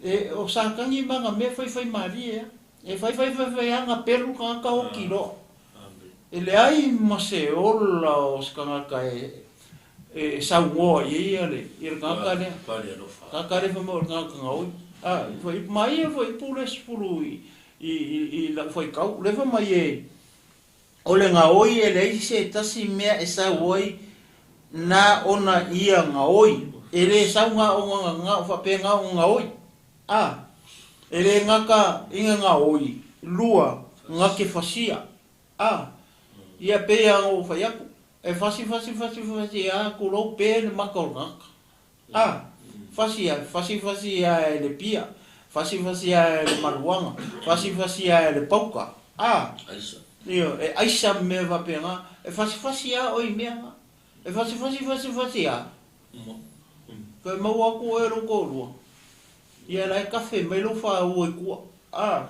e, o Satani ma ana mea faifai malie a. E faifai faifai a na pelu tagata oti loa. E leai ma se ola o se tagata e, e saunoa i ai ia le, ia le tagata lea. Tagata lea fai mai o le tagata gaoi. A, fai, ma ia foi pule 10 i, I, i, i lau faitau, lea fai mai e, o le gaoi e leai se tasi mea e sau ai na ona ia gaoi. E le sau na ona na faapea na ona gaoi. A, e le gata i ga gaoi, lua, na te fasia. A, ia pei lava ona ou fai atu, e fasi fasi fasi fasi a tulou pe le maka o le tagata. A, fasi ae, fasi fasi ae le pia, fasi fasi ae le maluaga, fasi fasi ae le pauka. A, ioe, e aisa ma mea faapena, e fasi fasi lava oe i mea na. E fasi fasi fasi fasi lava, toe maua atu oe e lou toalua, ia la e kafe mai lou faaua i tua. A,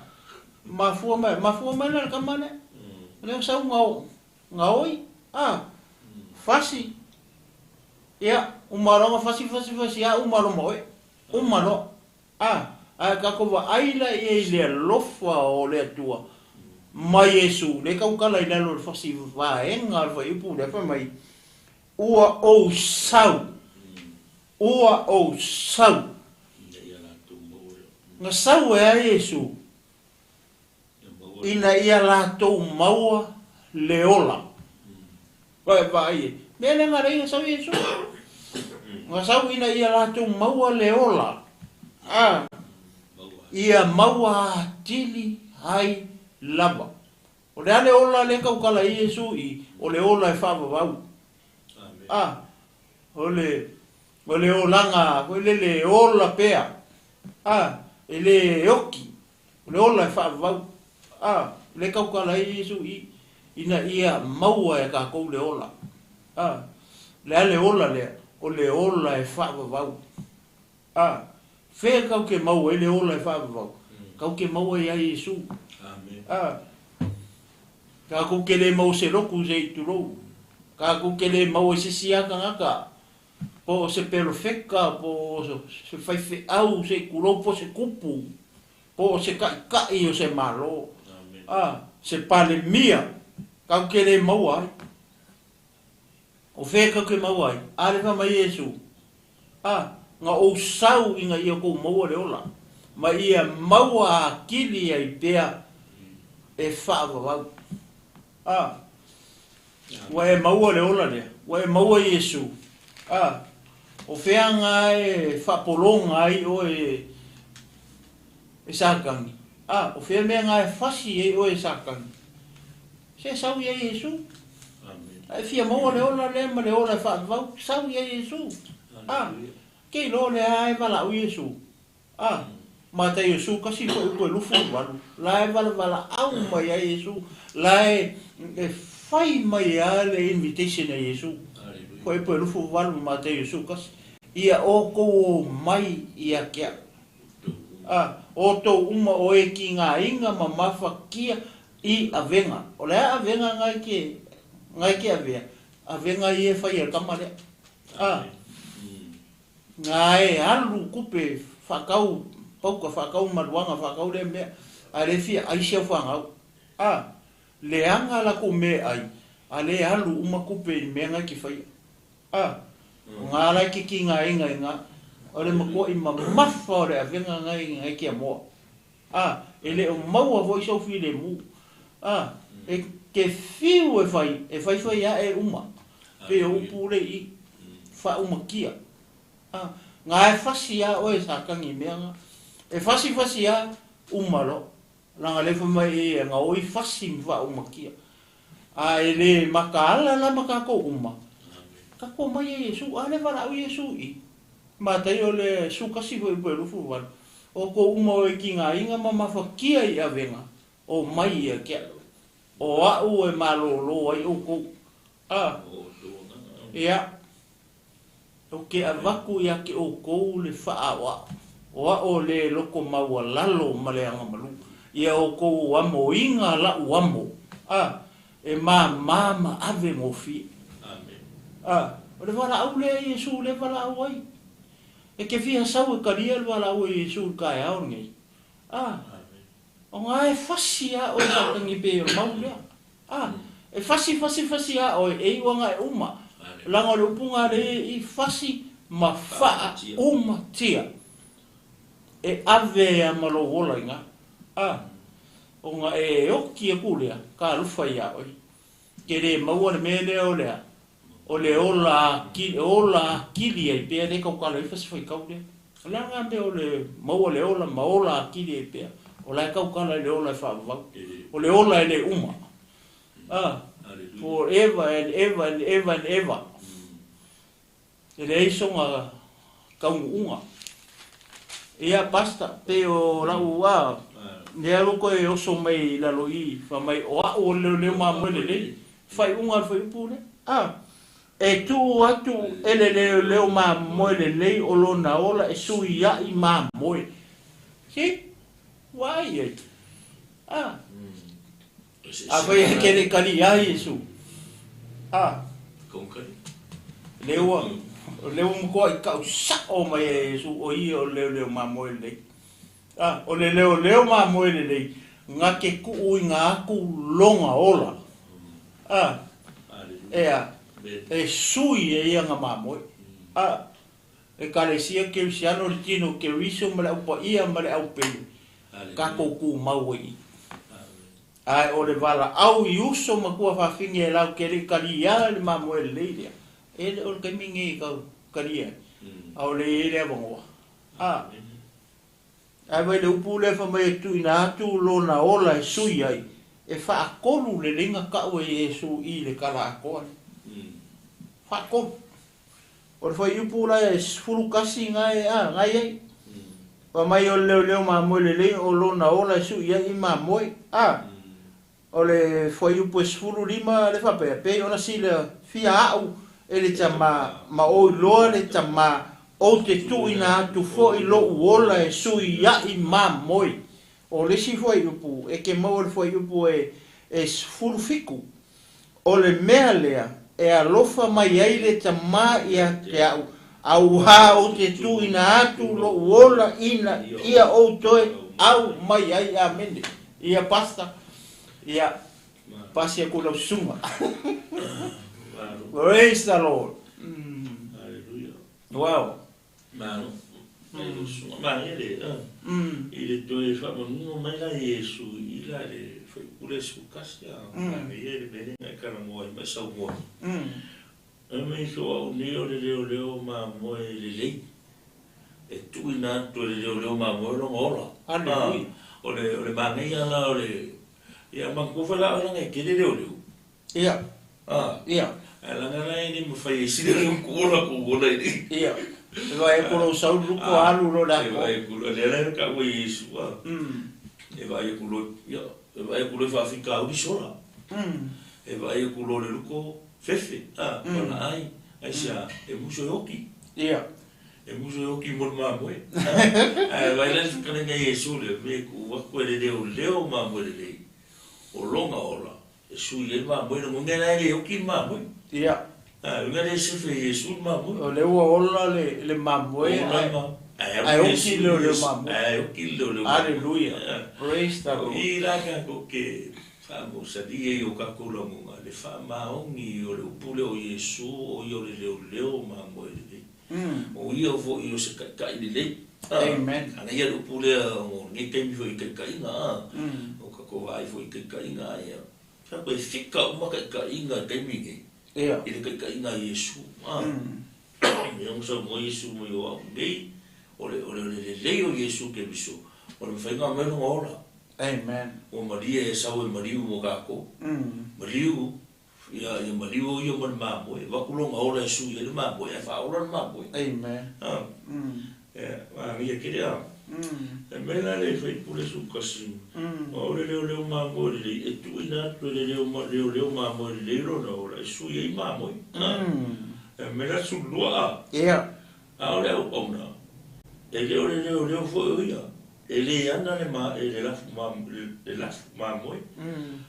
mafua mai, mafua mai la le tama lea, lea sau gaoi, a, fasi, Ia, uma loa ona fasi fasi fasi a uma loa ma oe. Uma loa. A, ae tatou vaai la ia i le alofa o le Atua. Ma Iesu, lea e tautala i lalo o le fasi vaega o le fuaiupu lea, fai mai, Ua ou sau, ua ou sau. Na sau e a Iesu? Ina ia latou maua le ola. Vaai e, mea lea na leai na sau Iesu. Na sau ina ia latou maua le ola. A, ia maua atili ai lava. O le a le ola lea e tautala ai Iesu i, o le ola e faavavau. A, o le, o le olaga foi lele e ola pea. A, e le oki. O le ola e faavavau. A, lea e tautala ai Iesu i, ina ia maua e tatou le ola. A, o le a le ola lea? O le ola e faavavau. A, fea tatou te maua ai le ola e faavavau? Tatou te maua iā Iesu. A, tatou te le maua se lotu se i tulou. Tatou te le maua i se isi lava tagata, po o se perofeta, po o se faifeau se i tulou, po o se tupu, po o se taitai o se Malo, a, se Palemia, tatou te le maua ai. O fea tatou te maua ai? A le fai mai Iesu, A, na ou sau ina ia tou maua le ola, ma ia maua atili ai pea e faavavau. A, ua e maua le ola lea, ua e maua Iesu. A, o fea na e faapologa ai oe e Satani? A, o fea mea na e fasi ai oe e Satani? Se sau ia Iesu. A e fia maua le ola lea ma le ola e faavavau, sau ia Iesu. A, ke iloa o lea e valaau Iesu. A, Mataio kasi foi upu e 28, la e valavalaau mai ai Iesu, la e fai mai a le invitation a Iesu. Foi upu e 28 Mataio 1, ia outou o mai ia te au. A, outou uma o e kigaina ma mafatia i avega. O le a avega na e te, na e te avea? Avega ia e fai e le tama lea. A, na e alu tupe faatau pauka, faatau maluaga, faatau lea mea, a le fia ai si au fanau. A, leaga latou mea e ai, a le alu uma tupe i mea na e te faia. A, o na la e te kigaina i na, o le matuai mamafa o le avega na e te amoa. A, e le o maua foi sou filemu. A, e te fiu e fai, e faifai ae uma, pei o upu le i faaumakia. A, na e fasi a oe Satani i mea na. E fasi fasi a, uma loa. Leaga lea fai mai e ia, na oi fasi ma faaumakia. A e le mataala la ma tatou uma, tatou omai ia Iesu, a lea valaau Iesu i. Mataio le 11 foi upu e 28, Outou uma o e kigaina ma mafatia i avega, omai ia te au, o a'u e malōlō ai outou. A, ia, ou te avatu ia te outou le faaoao, o a'u o le loto maualalo ma le agamalu, ia outou amoina la'u amo. A, E māmā ma ave gofie. A, o le valaau lea a Iesu lea e valaau ai. E te fia sau e talia le valaau a Iesu i le taeao lenei. A, o na e fasi a oe Satani pei o le mau lea. A, e fasi, fasi, fasi a oe, e iu ana e uma. Leaga o le upu na lea i fasi ma faaumatia. E ave a ma lou ola i na. A, Ona e oki aku lea, ka alofa iā oe. Ke le maua le mea lea o le a? O le ola akili, ola akili ai pea lea e tautala ai fasi faitau lea. O le a nga mea o le maua le ola ma ola akili ai pea? O la e tautala i le ola e faavavau. O le ola e le uma. A, forever and ever and ever and ever. E leai sona taunuuga. Ia Pastor, pei o lau a, lea ua toe oso mai i lalo i i, fai mai o a'u o le leoleo mamoe lelei. Faaiuga a le fuaiupu lea. A, e tuu atu e le leoleo mamoe lelei o lona ola e suia'i mamoe. See? Ua ai ai. A. Afai e kele i kali iā Iesu. A. Lea ua, lea ua matuai kau sa'o mai e Iesu o ia o le leoleo mamoe lelei. A, o le leoleo mamoe lelei, Na te tuuina atu lona ola, a, ea, e sui ai ana mamoe. A, Ekalesia Kerisiano, le Tino o Keriso ma le Au Paia ma le Au Pele, tatou tumau ai i i. Ae o le valaau i uso ma tuafafine e latou te le i talia le mamoe lelei lea, e le o le taimi lenei e tau talia ai, a o lea e i ai le avanoa. A. Ae vaai i le upu lea fai mai e tuuina atu lona ola e sui ai, e faatolu lelei na tau e Iesu i le tala atoa lea. Faatolu. O le fuaiupu la e 11 na e, a, na i ai. Fai mai o le leoleo mamoe lelei o lona ola e sui ai i mamoe, a. O le fuaiupu e 15 le faapea, Pei ona silafia a'u e le Tama, ma ou iloa le Tama, ou te tuuina atu foi lo'u ola e suia'i mamoe. O le isi fuaiupu, e te maua i le fuaiupu e 17, O le mea lea e alofa mai ai le Tama ia te a'u, auā ou te tuuina atu lo'u ola ina ia ou toe aumai ai. Amene. Ia Pastor, ia pasi aku lau susuga. Praise the Lord. Hallelujah. Wow. Malo. Mai lau susuga. Maria le, i le toe faamanino mai la Iesu i la le faipule 11 a manaia i le mea lea na e talanoa ai ma e saunoa ai. Fai mai so au nei o le leoleo mamoe lelei. E tuuina atu e le leoleo mamoe lona ola. Aleluia. O le o le manaia la o le ia manatua foi la oe leaga e tele leoleo. Ia. Ia. Ae leaga la e le mafai e isi leoleo ona tuu ola tuu ola i le. Ia. E vaai atu lou sau luko alu loa le E vaai atu loa lea la e taua e Iesu a. E vaai atu loa ia e vaai atu loa i faafitauli sola. E vaai atu loa i le luko fefe a palaai aisea e musu e oti. Ia. E musu e oti mo le mamoe. Ae vaai la i le fetalaiga a Iesu lea, me tuu atu e le leoleo mamoe lelei, o lona ola, e sui ai le mamoe, lagona la e le oti le mamoe. Ia. A, uiga lea e sefe e Iesu le mamoe. O lea ua ola le mamoe ae ae oti le leoleo mamoe. Ae oti le leoleo mamoe. Aleluia. Praise the Lord. O i la tatou te Faamausali ai o tatou lagona le faamaoni o le upu lea o Iesu, o ia o le leoleo mamoe lelei. O ia foi o se taitai lelei. Amen. Ana ia le upu lea o lenei taimi foi i taitaiga, o tatou vaai foi i taitaiga, ia, e fika uma taitaiga i taimi nei, i le taitaiga a Iesu. Ia ona saunoa Iesu mai o au nei, o le lelei o Iesu Keriso, o le mafai ona aumai lona ola. Amen. Ua malie e sau e maliu mo tatou. Maliu, ia, ia maliu o ia ma le mamoe. Avatu lona ola e sui ai le mamoe, ae faaola le mamoe. Amen. A. Ia, manaia tele a. E mai la le faipule sukasi, o le leoleo mamoe lelei, e tuuina atu e le leo, leoleo mamoe lelei lona ola e sui ai mamoe. E mai la sulua a. Ia. A o le auauna, e le o le leoleo foi o ia, e le ana le ma, e le lafu ma, le lafu mamoe.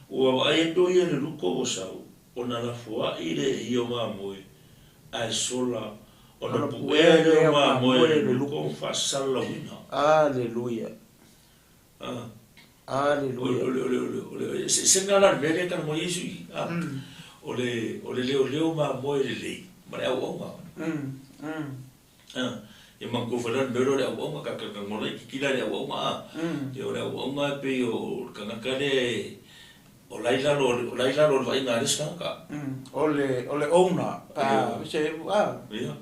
Ua vaai atu o ia i le luko ua sau, ona lafoai lea e ia o mamoe, ae sola, ona puea lea o mamoe i le luko ma faasalalauina. Aleluia. A. Aleluia. O le, o le, o le, o le eseesega la o le mea lea e talanoa ai Iesu i i, a. O le, o le leoleo mamoe lelei ma le auauna. A. Ia manatua foi la le mea lea o le auauna, ka talanoa laitiiti la i le auauna, a. Ia o le auauna e pei o le tagata lea e, o la i lalo, o la i lalo o le vaaiga a le isi tagata. O le, o le owner, pa, se, a. Ia.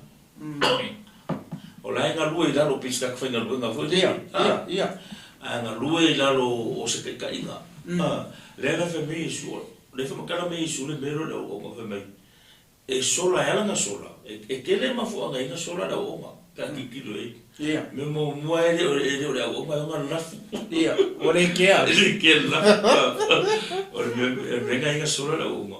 O la e galue i lalo pei se tagata faigaluega foi lea. Ia, ia. A galue i lalo o se taitaiga. A, lea la fai mai Iesu, lea faamatala mai Iesu le mea lea o le auauna fai mai, e sola e ala ona sola, e tele mafuaaga e ala ona sola le auauna pe a tilotilo i ai. Ia. Mea muamua e le o le auauna e ona lafu. Ia, ua le kea. E le kea le lafu. O le mea lena e ala ona sola le auauna.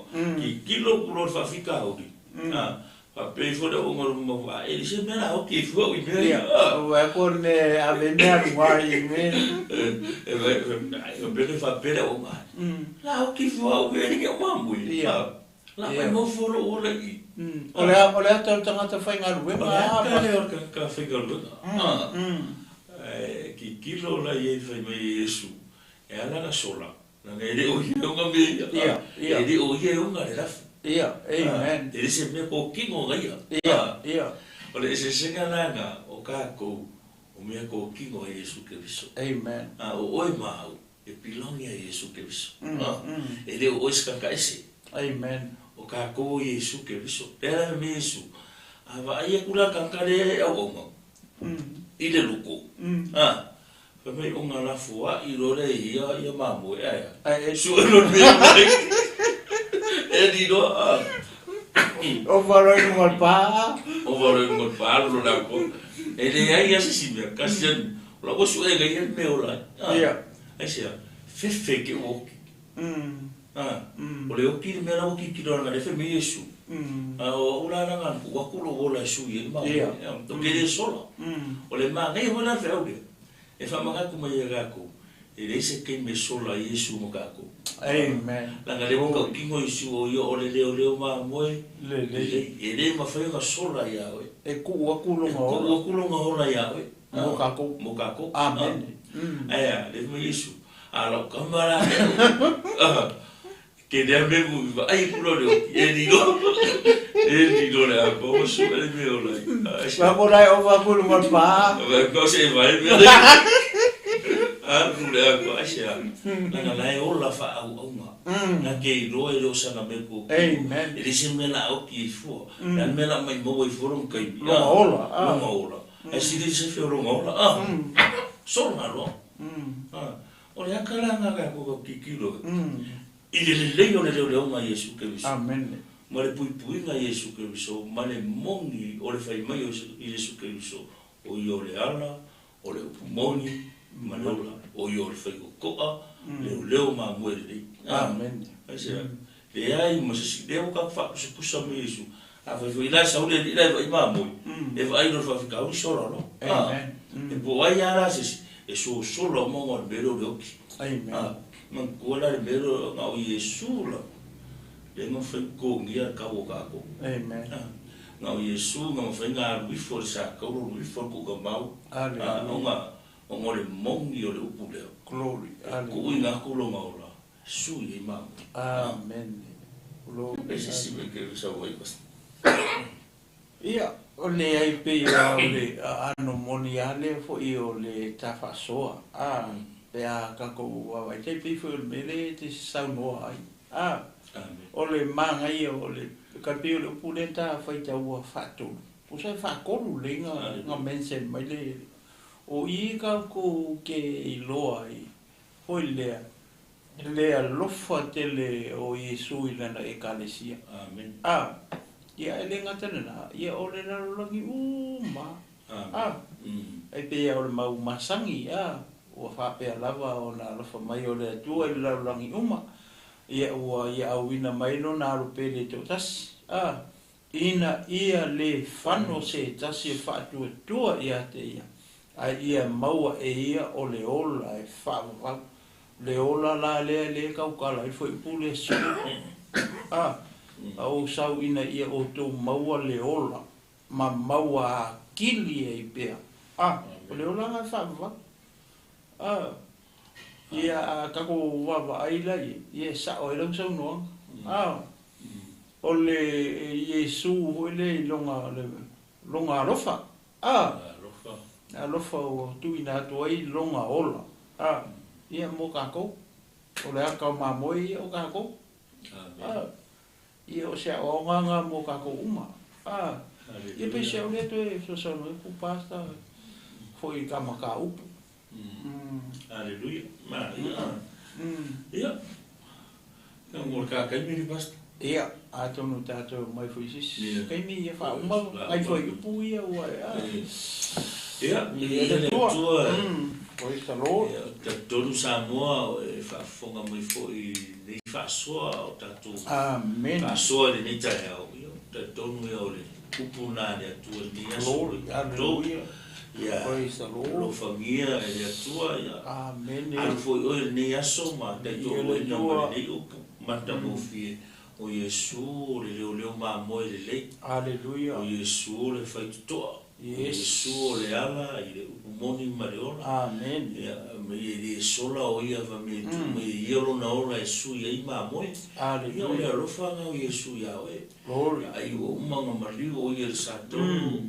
Tilotilo atu loa i le faafitauli. A, Faapea ifo le auauna o le mau vaa, e leai se mea la oki ai fua au i mea ia. Ua ko ne ave mea luga i me. E vai e faapea le auauna, la oki fua au e le o mamoe. Ia. La mai mau fua lou ola i i. O le o le ata o le tagata faigaluega. O le ata lea o le tagata faigaluega. E tilotilo la i ai fai mai Iesu. E ala na sola, leaga e le o ia e oga mea ia. Ia, ia. E le o ia e oga le lafo. Ia, amen. E le se mea kokino ga ia. Ia, ia. O le eseesega lena o tatou o mea kokino a Iesu Keriso. Amen. A o oe ma au e belong ia Iesu Keriso. E le o oe se tagata ese. Amen. O tatou o Iesu Keriso. E ala le mea Iesu. A vaai atu la tagata lea e auauna i le luku. Fai mai o ngā lafoa'i loa lea i ia ia mamoe ae a. Ae e Sue loa le mea mai. E lilo a. Ova loa i luga o le pa. Ova loa i luga o le pa alu loa le akoa. E leai lava se isi mea, kasi anu. O lau ua sue ai ia le mea ola ai. Ia. Aisea, fefe ke ua oki. O le oki le mea la ua tilotilo ana lea fai mai Iesu. A o au la leaga na tuu atu lou ola e sui ai le mamoe. Ou te le sola. O le manaia foi la le feau lea, e faamanatu mai ia tatou, e leai se taimi e sola ai Iesu ma tatou. Amen. Leaga lea ua tautino Iesu o ia o le leoleo mamoe lelei. E le mafai ona sola ia oe. E tuu atu lona ola. E tuu atu lona ola ia oe. Mo tatou. Mo tatou. Amene. Ae a, lea fai mai Iesu, a lau tama la lea. Ke lea mea ua vaai aku loa le oki, e lilo, e lilo le akoa ua sue le mea ola ai. Ua ko lai ova aku i luga o le pā. Vai ko se vai mea le. Alu le akoa ai se a. Leaga la e ola faaauauga. Na ke iloa e le o sana mea ko. Amen. E le se mea la oki i fua. Le a le mea la mai maua i fua lona taimi. Lona ola. Lona ola. Ae sili se fea o lona ola. Sola loa. O le aka la lena a tatou tilotilo i le lelei o le leoleoga a Iesu Keriso. Amene. Ma le puipuiga a Iesu Keriso, ma le moni o le fai mai o Iesu Keriso, o ia o le ala, o le upu moni, ma le ola, o ia o le faitotoa, leoleo mamoe lelei. Amene. Aisea? Leai ma se isi, lea ua tatou faapusapusa mai Iesu, afai foi la e sau le alii la e vaai mamoe, e vaai loa i le faafitauli sola loa. Amen. E po o ai lava la se isi, e sosolo uma ona o le mea lea o le oki. Amen. Manatua la le mea lea na o Iesu lava lea na mafai ona totogia le tau o tatou. Amen. Na o Iesu na mafai ona alu ifo i le satauro, alu ifo i le tuugamau, Hallelujah. ona o le moni o le upu lea. Glory. E tuuina atu lona ola, sui ai mamoe. Amen. Glory. E se isi mea e te sau ai pastor. Ia, o leai pei lava o le aano moni lava lea foi o le ta faasoa, a, pe a tatou vaavaai tai pei foi o le mea lea e te saunoa ai, a, o le manaia o le, tai pei o le upu lea na ta faitaua faatolu, tusa e faatolu lelei na mention mai le, o i tatou te iloa ai foi lea, le alofa tele o Iesu i lana Ekalesia. Amen. A, ia e le gata i lena, ia o le lalolagi uma. Amen. A, e pei lava o le mau masani, a, ua faapea lava ona alofa mai o le Atua i le lalolagi uma, ia ua ia auina mai lona alo pele toatasi, a, ina ia le fano se tasi e faatuatua ia te ia, ae ia maua e ia o le ola e faavavau. Le ola la lea lea e tautala ai le fuaiupu lea 10, a, a ou sau ina ia outou maua le ola ma maua atili ai pea. A, o le ola lena e faavavau. A, ia a tatou vaavaai la i ai, ia e sao ai lau saunoaga. A, o le Iesu foi lea i lona, lona alofa. A, alofa ua tuuina atu ai lona ola. A, ia mo tatou. O le aka o mamoe ia o tatou. A, ia o se aoaoga lena mo tatou uma. A, ia pei se au lea toe fesoasoani atu pastor foi i ta mataupu. Aleluia. Manaia. Ia. Mo le ta taimi le pastor. Ia, atonu tatou omai foi i se isi taimi ia faauma nai fuaiupu ia ua e a. Ia, viia le Atua. Praise the Lord. Ia, talitonu Samoa e faafofoga mai foi i lenei faasoa o tatou Amen. faasoa i lenei taeao. Ia, talitonu ia o le upu lena a le Atua i lenei aso. Glory, hallelujah. Ia, Praise the Lord. alofagia e le Atua ia. Amene. Alu foi oe i lenei aso ma Viia le taitoalua ma Atua. lenei upu matagofie o Iesu o le leoleo mamoe lelei. Hallelujah. O Iesu o le faitotoa. O Yes. Iesu o le ala i le upu moni ma le ola. Amene. Ia, ma ia e le sola o ia fai mai e tuu mai e ia lona ola e sui ai mamoe. Ia, o le alofa lena o Iesu ia oe. Glory. Ai ua uma ona maliu o ia i le satolu,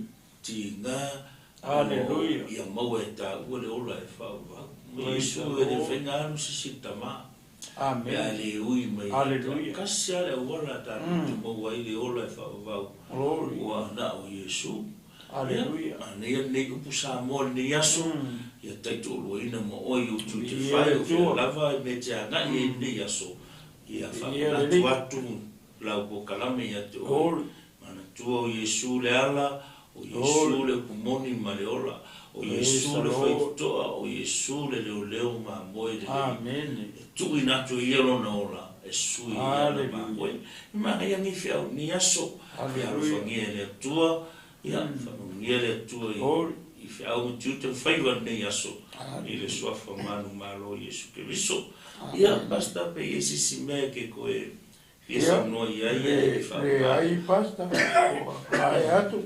tiga, Hallelujah. ia maua e taua le ola e faaauau. Ma Praise Iesu the e le Lord. mafai ona alu se isi i le Tama. Pe a Amene. le ui mai ia te au. Hallelujah. Kasi lava le auala tatou te maua ai le ola e faaauau Glory. ua na o Iesu. Ia, Hallelujah. manaia lenei upu Samoa i lenei aso, ia taitoaluaina ma oe i ou tiute Ia fai, le o fea Atua. lava e mea te agai ai i lenei aso, ia Ia faamanatu lelei. atu lau polokalame ia te oe. Glory. Manatua o Iesu le ala, o Iesu Glory. le upu moni ma le ola, o Praise Iesu the le Lord. faitotoa, o Iesu le leoleo mamoe lelei. Amene. E tuuina atu e ia lona ola, e sui ai ana Hallelujah. mamoe. E manaia nei feau i lenei aso, ia Hallelujah. alofagia e le Atua, ia faamanuia le Atua i Glory. i feau ma tiute ma faiva i lenei aso, i le Hallelujah. suafa manumalo o Iesu Keriso. Ia, Pastor, pe i ai se isi mea e ke koe fia Ia, saunoa i ai, ia e le faaaoga. leai Pastor, ua maea atu.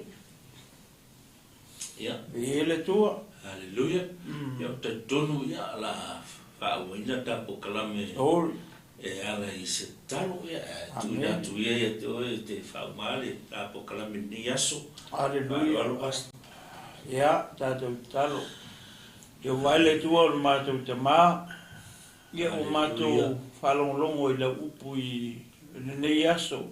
Ia. Viia le Atua. Hallelujah. Ia, ou talitonu, ia, o le a faaauauina ta polokalame Glory. e ala i se tatalo, ia, ae tuuina Amene. atu ia ia te oe e te faauma le ta polokalame i lenei aso. Hallelujah. Faaaloalo, Pastor. Ia, tatou tatalo. Ieova e le Atua o le matou Tamā, ia ua matou Hallelujah. faalogologo i lau upu i lenei aso.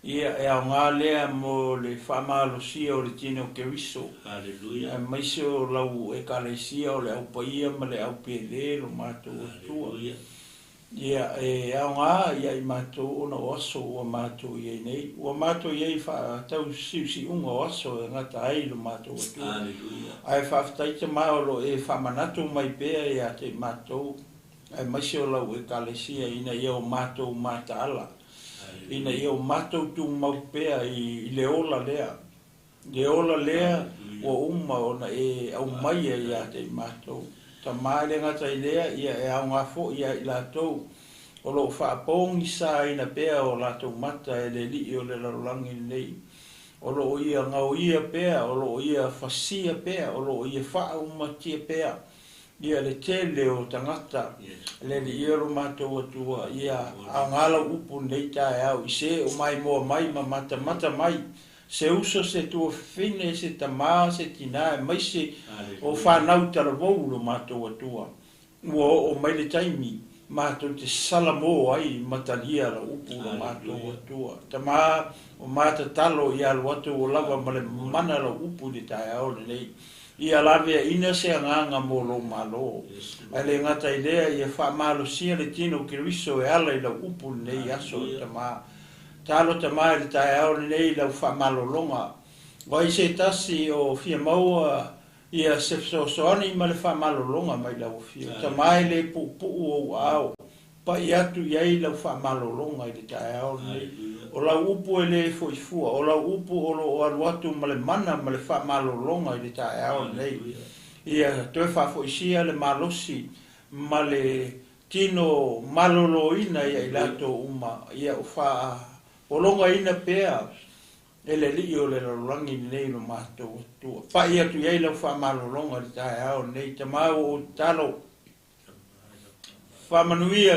Ia, e aoga lea mo le faamalosia o le tino o Keriso, Hallelujah. aemaise o lau Ekalesia o le Au Paia ma le Au Pele lo matou Atua. Hallelujah. Ia, e aoga ia i matou ona o aso ua matou i ai nei. Ua matou i ai faatausiusiuga o aso e gata ai lo matou Atua. Hallelujah. Ae faafetai Tamā o lo o e faamanatu mai pea ia te i matou, aemaise o lau Ekalesia ina ia o matou mataala, ina Hallelujah. ia o matou tumau pea i le ola lea. Le ola lea Hallelujah. ua uma ona e aumaia ia te i matou. Tamā e le gata i lea, ia e aoga foi ia i latou o loo faapogisaina pea o latou mata e le alii o le lalolagi lenei. O loo ia gaoia pea, o loo ia fasia pea, o loo ia faaumatia pea ia le tele o tagata. Yes. Le alii e o lo matou Atua, ia aoga lau upu lenei taeao i se o maimoa mai ma matamata mai. Se uso, se tuafafine, se tamā, se tinā, aemaise o Hallelujah. fanau talavou lo matou Atua. Ua oo mai le taimi matou te salamo ai ma talia lau upu lo matou Hallelujah. Atua. Tamā o matatalo ia alu atu o lava ma le mana lau upu i le taeao lenei. Ia laveaina se agaga mo lou malo. Yes, Ae Lord. le gata i lea, ia faamalosia le tino o Keriso e ala i lau upu lenei aso Hallelujah. Tamā. Talo Tamā i le taeao lenei lau faamalologa. O ai se tasi o fia maua ia se fesoasoani ma le faamalologa mai lau afio. Tamā e Hallelujah. le puupuu ou aao. Pai atu i ai lau faamalologa i le taeao lenei. Hallelujah. O lau upu e le foifua, o lau upu o loo alu atu ma le mana ma le faamalologa i le taeao lenei. Hallelujah. Ia toe faafoisia le malosi ma le tino maloloina ia i Hallelujah. latou uma. Ia o faapologaina pea e le alii o le lalolagi lenei lo matou Atua. Pai atu i ai lau faamalologa i le taeao lenei. Tamā ua ou tatalo faamanuia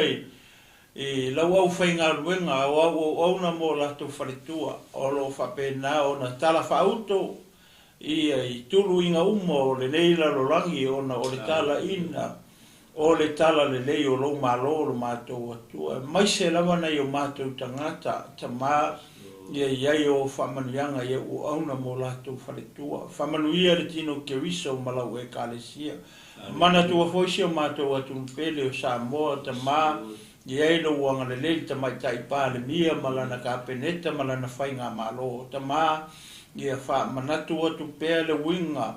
i lau aufaigaluega o au auauna mo latou faletua o loo faapena ona tala faauto ia i tuluiga uma o lenei lalolagi ona o le Hallelujah. talaina o le talalelei o lou malo lo matou Atua. Aemaise lava nai o matou tagata Tamā Yes, Lord. ia i ai o faamanuiaga ia auauna mo latou faletua. Faamanuia le tino o Keriso ma lau Ekalesia. Hallelujah. Manatua foi si o matou atunuu pele o Samoa Yes, Tamā Lord. i ai lou agalelei le tamaitai Palemia ma lana kapeneta ma lana faigamalo. Tamā ia faamanatu atu pea le uiga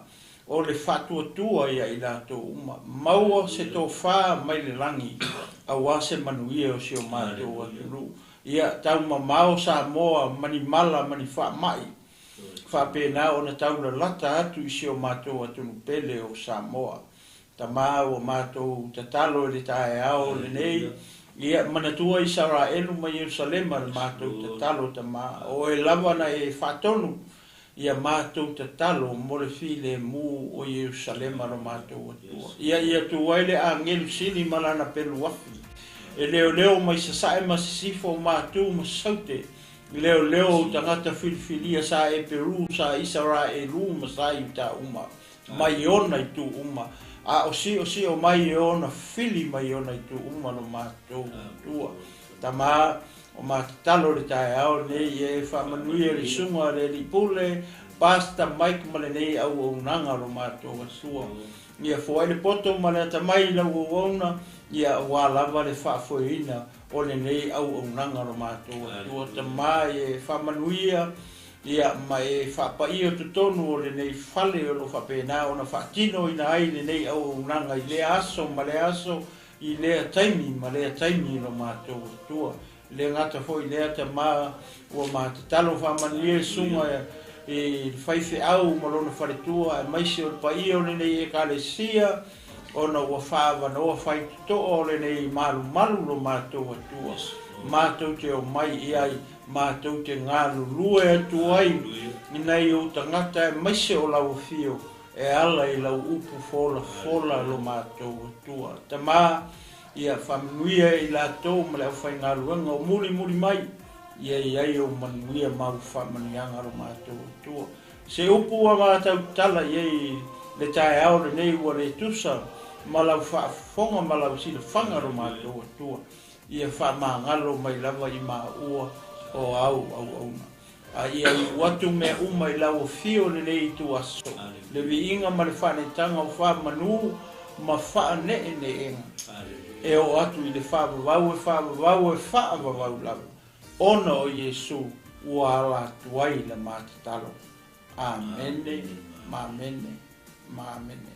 o le faatuatua ia i latou uma. Maua se Hallelujah. tofā mai le lagi auā se manuia o si o matou Hallelujah. atunuu. Ia taumamao Samoa mani mala mani faamai. Lord. Faapena ona taulalata atu i si o matou atunuu pele o Samoa. Tamā ua matou tatalo i le taeao lenei. Hallelujah. Ia manatua Isaraelu ma Ierusalema le Yes, matou Lord. tatalo Tamā. O e lava na e faatonu. Ia matou tatalo mo le filemu o Ierusalema lo matou Atua. Ia ia tu ai le agelu sili ma lana pelu afi, e leoleo mai sasae ma sisifo o matu ma saute, leoleo o tagata filifilia sa Eperu, sa Isaraelu ma sa Iuta uma, mai ona itu uma, a o siosio mai e ona fili mai ona itu uma lo matou Atua. Tama, o matatalo le taeao nei e faamanuia le susuga le alii pule, Pastor Mike ma lenei auaunaga lo matou Atua. Ia foai le poto ma le atamai i lau auauna, ia aua lava le faafoeina o lenei auaunaga lo matou Atua. Tama e faamanuia, ia ma e faapaia totonu o lenei fale o lo faapena ona faatinoina ai lenei auaunaga i lea aso ma lea aso, i lea taimi ma lea taimi lo matou Atua. Le gata foi lea Tama, ua matatalo faamanuia le susuga i le faifeau ma lona faletua, aemaise o le paia o lenei ekalesia, ona ua faaavanoa faitotoa o lenei malumalu lo matou Atua. Matou te omai i ai, matou te galulue atu ai i nai ou tagata, aemaise o lau afio e ala i lau upu folafola lo matou Atua. Tama, ia faamanuia i latou ma le aufaigaluega o mulimuli mai, ia i ai o manuia ma au faamanuiaga lo matou Atua. Se upu ua matou tala i ai le taeao lenei ua le tusa ma lau faafofoga ma lau silafaga lo matou Atua, ia faamagalo mai lava i maua o au auauna. A ia iu atu mea uma i lau afio lenei ituaso, le viiga ma le faaneetaga o faamanu ma faaneeneega, e oo atu i le faavavau e faavavau e faavavau lava, ona o Iesu ua ala atu ai le matatalo. Amene, ma amene, ma amene.